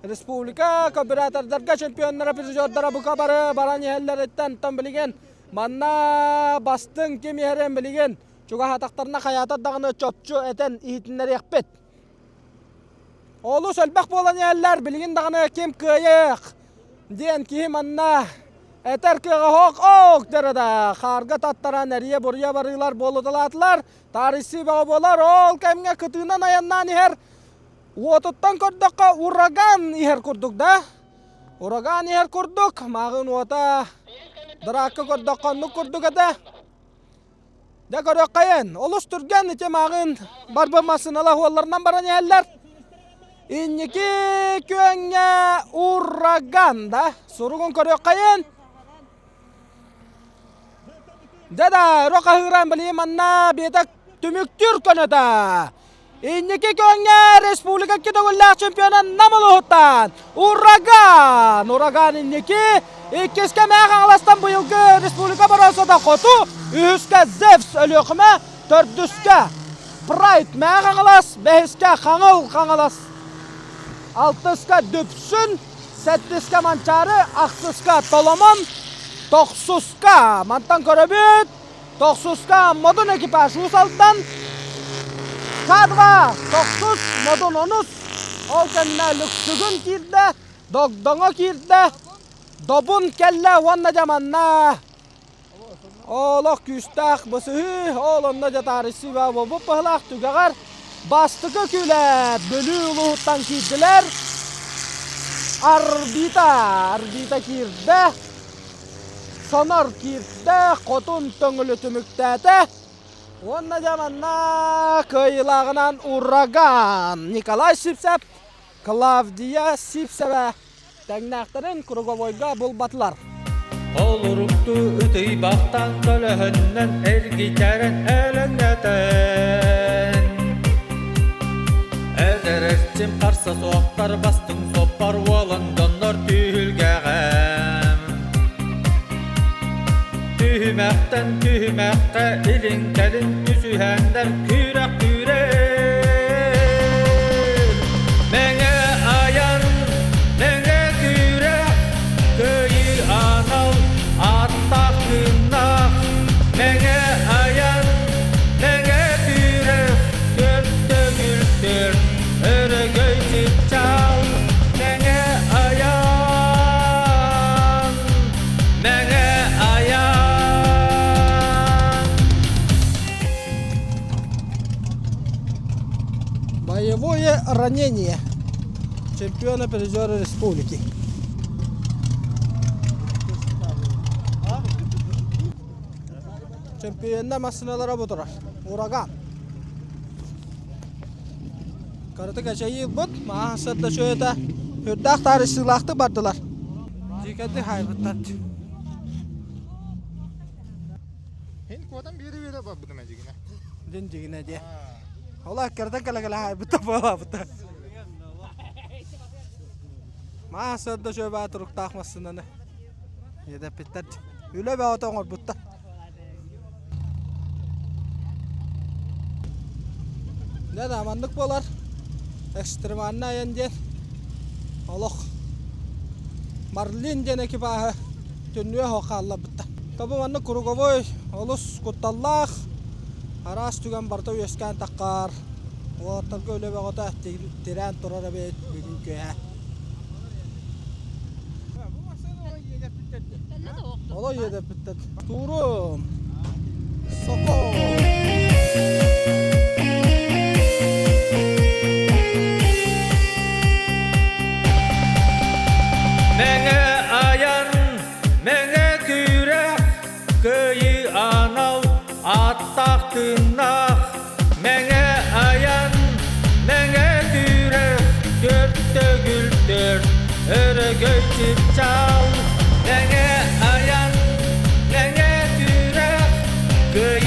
Республика карбюратордарга чемпионнара, призердара бука бары баран иһэллэриттэн тон билигин манна бастыҥ ким иһэрин билигин чугаһаатахтарына хайаатар даҕаны чопчу этэн иһитиннэриэхпит. Олус элбэх буолан иһэллэр, билигин даҕаны ким кыайыах диэн киһи манна этэр кыаҕа ох ох дэрэ да хаарга таттаран эрийэ-буруйа барыылар буолуталаатылар. Таарыйсыы бөҕө буолар, ол кэмҥэ кытыынан айаннаан иһэр Уотуттан көрдөххө ураган иһэр курдук да? Ураган иһэр курдук, мааҕын уота дыраакка көрдөххө оннук курдук этэ. Дьэ көрүөххэйин, олус түргэн ити мааҕын барбы массыыналар уолларынан баран иһэллэр. Инники күөҥҥэ ураган да суругун көрүөххэйин. Дьэ да, өрө хаһыыран билигин манна биэтэк түмүктүүр көнөтө. Инники күөҥҥэ республика икки төгүллээх чемпиона Нам улууһуттан Ураган! Ураган инники иккискэ Мэҥэ Хаҥаластан быйылгы республика боруонсата хоту, үһүскэ Зевс Өлүөхүмэ, төрдүскэ Прайд Мэҥэ Хаҥалас, бэһискэ Хаҥыл Хаҥалас, алтыска Дүпсүн, сэттискэ Манчаары, ахсыска Толомон, тохсуска мантан көрөбүт Тохсуска Модун экипаж Уус Алдан, К2 тохсус, Модун онус, ол кэннэ Лүксүгүн киирдэ, Догдоҥо киирдэ, Добун кэллэ уонна дьэ манна олох күүстээх бысыһыы, ол онно дьэ таарыйсыы буолбут быһылаах түгэҕэр бастакы күлэ Бүлүү улууһуттан киирдилэр. Арбита, Арбита киирдэ. Сонор киирдэ, хотун төҥүлү түмүктээтэ. Уонна дьэ манна кыайыылааҕынан Ураган Николай Сивцев, Клавдия Сивцева тэҥнээхтэрин круговойга булбатылар. Холорукту ытыйбахтан көлөһөннөн эргитэрэн элэҥнэтэн Эдэр эрчим харса суохтар бастыҥ суоппар уолан дьоннор түһүлгэҕэм Түһүмэхтэн түһүмэххэ илин-кэлин түсүһэннэр күрэх күрэр Мэҥэ айан, мэҥэ күрэх, кыайыы анал ааттаах тыыннаах Мэҥэ айан, мэҥэ күрэх, төрт төгүл төрт өрөгөй чыпчаал Мэҥэ айан, мэҥэ айан. Боевое ранение чемпиона призера республики. Чемпионна массыыналара бу турар. Ураган. Карата кэчэйии ылбыт, мааһа сырда чөйөтө үрдээх таарыйсыылаахтык бардылар. Дьиикэди хаайбыттар. Һин куотан биэрэ-биэрэ барбытым эдьигинэ. Дин дьигинэ диэ. Ола кырдан кэлэ-кэлэ хаайбыта буолаабыта. Маа сырда чөбаа туруктаах массыынаны. Иэдэппиттэр. Үлэ бөҕөтө оҥорбуттар. Дьэ да маннык буолар. Экстремальнай айан диэн олох Марлин диэн экипааһы түннүө оһох хаалларбыттар. Тобу маннык круговой олус кутталлаах араас түгэн барыта үөскээн таххаар уолаттарга үлэ бөҕөтө тирээн турар эбит бүгүн күһэ. Олой иэдэппиттэр. Туурум. Сокол. Мэҥэ айан, мэҥэ күрэх, кыайыы анал ааттаах тыыннаах. Мэҥэ айан, мэҥэ күрэх, төрт төгүл төрт, өрөгөй чыпчаал. Мэҥэ айан, мэҥэ күрэх, кыайыы.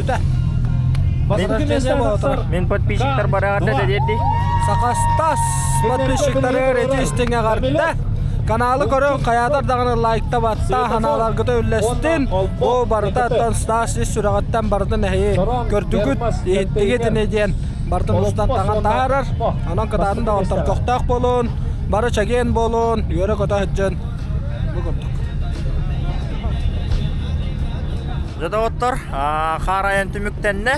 Бүтэ. Возрождение буола Мин подписчиктар бараҕарда да диэрди. Сахастас подписчиктары ретистиҥ эҕэрдэ. Каналы көрөн хайаатар даҕаны лайкта батта, ханааларгыта үллэстин. Бу барыта оттон Стас ис сүрэҕиттэн барытын эһиги көрдүгүт, иһиттигит ини диэн барытын устан таҥан таһаарар. Онон кытаатын да оттор көхтөөх буолун, бары чэгиэн буолун, үөрэ-көтө сылдьын. Бу курдук. Дьэ доҕоттор, хаар айан түмүктэннэ.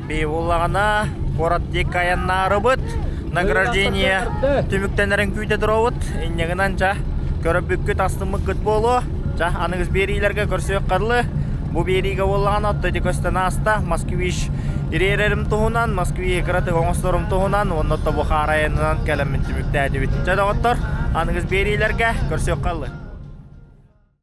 Би буллаҕына куорат диэки айаннаарыбыт. Награждение түмүктэнэрин күүтэ туробут. Инньэгинэн ча көрөбүккүт астыммыккыт буолуо. Ча аныгыс биэриилэргэ көрсүөххэ дылы. Бу биэриигэ буоллаҕына отто ити көстөн ааста. Москвич ириэрэрим туһунан, Москвиһы кыратык оҥосторум туһунан уонна тобу хаар айанынан кэлэммин түмүктээтибит. Чэ доҕоттор, аныгыс биэриилэргэ көрсүөххэ дылы.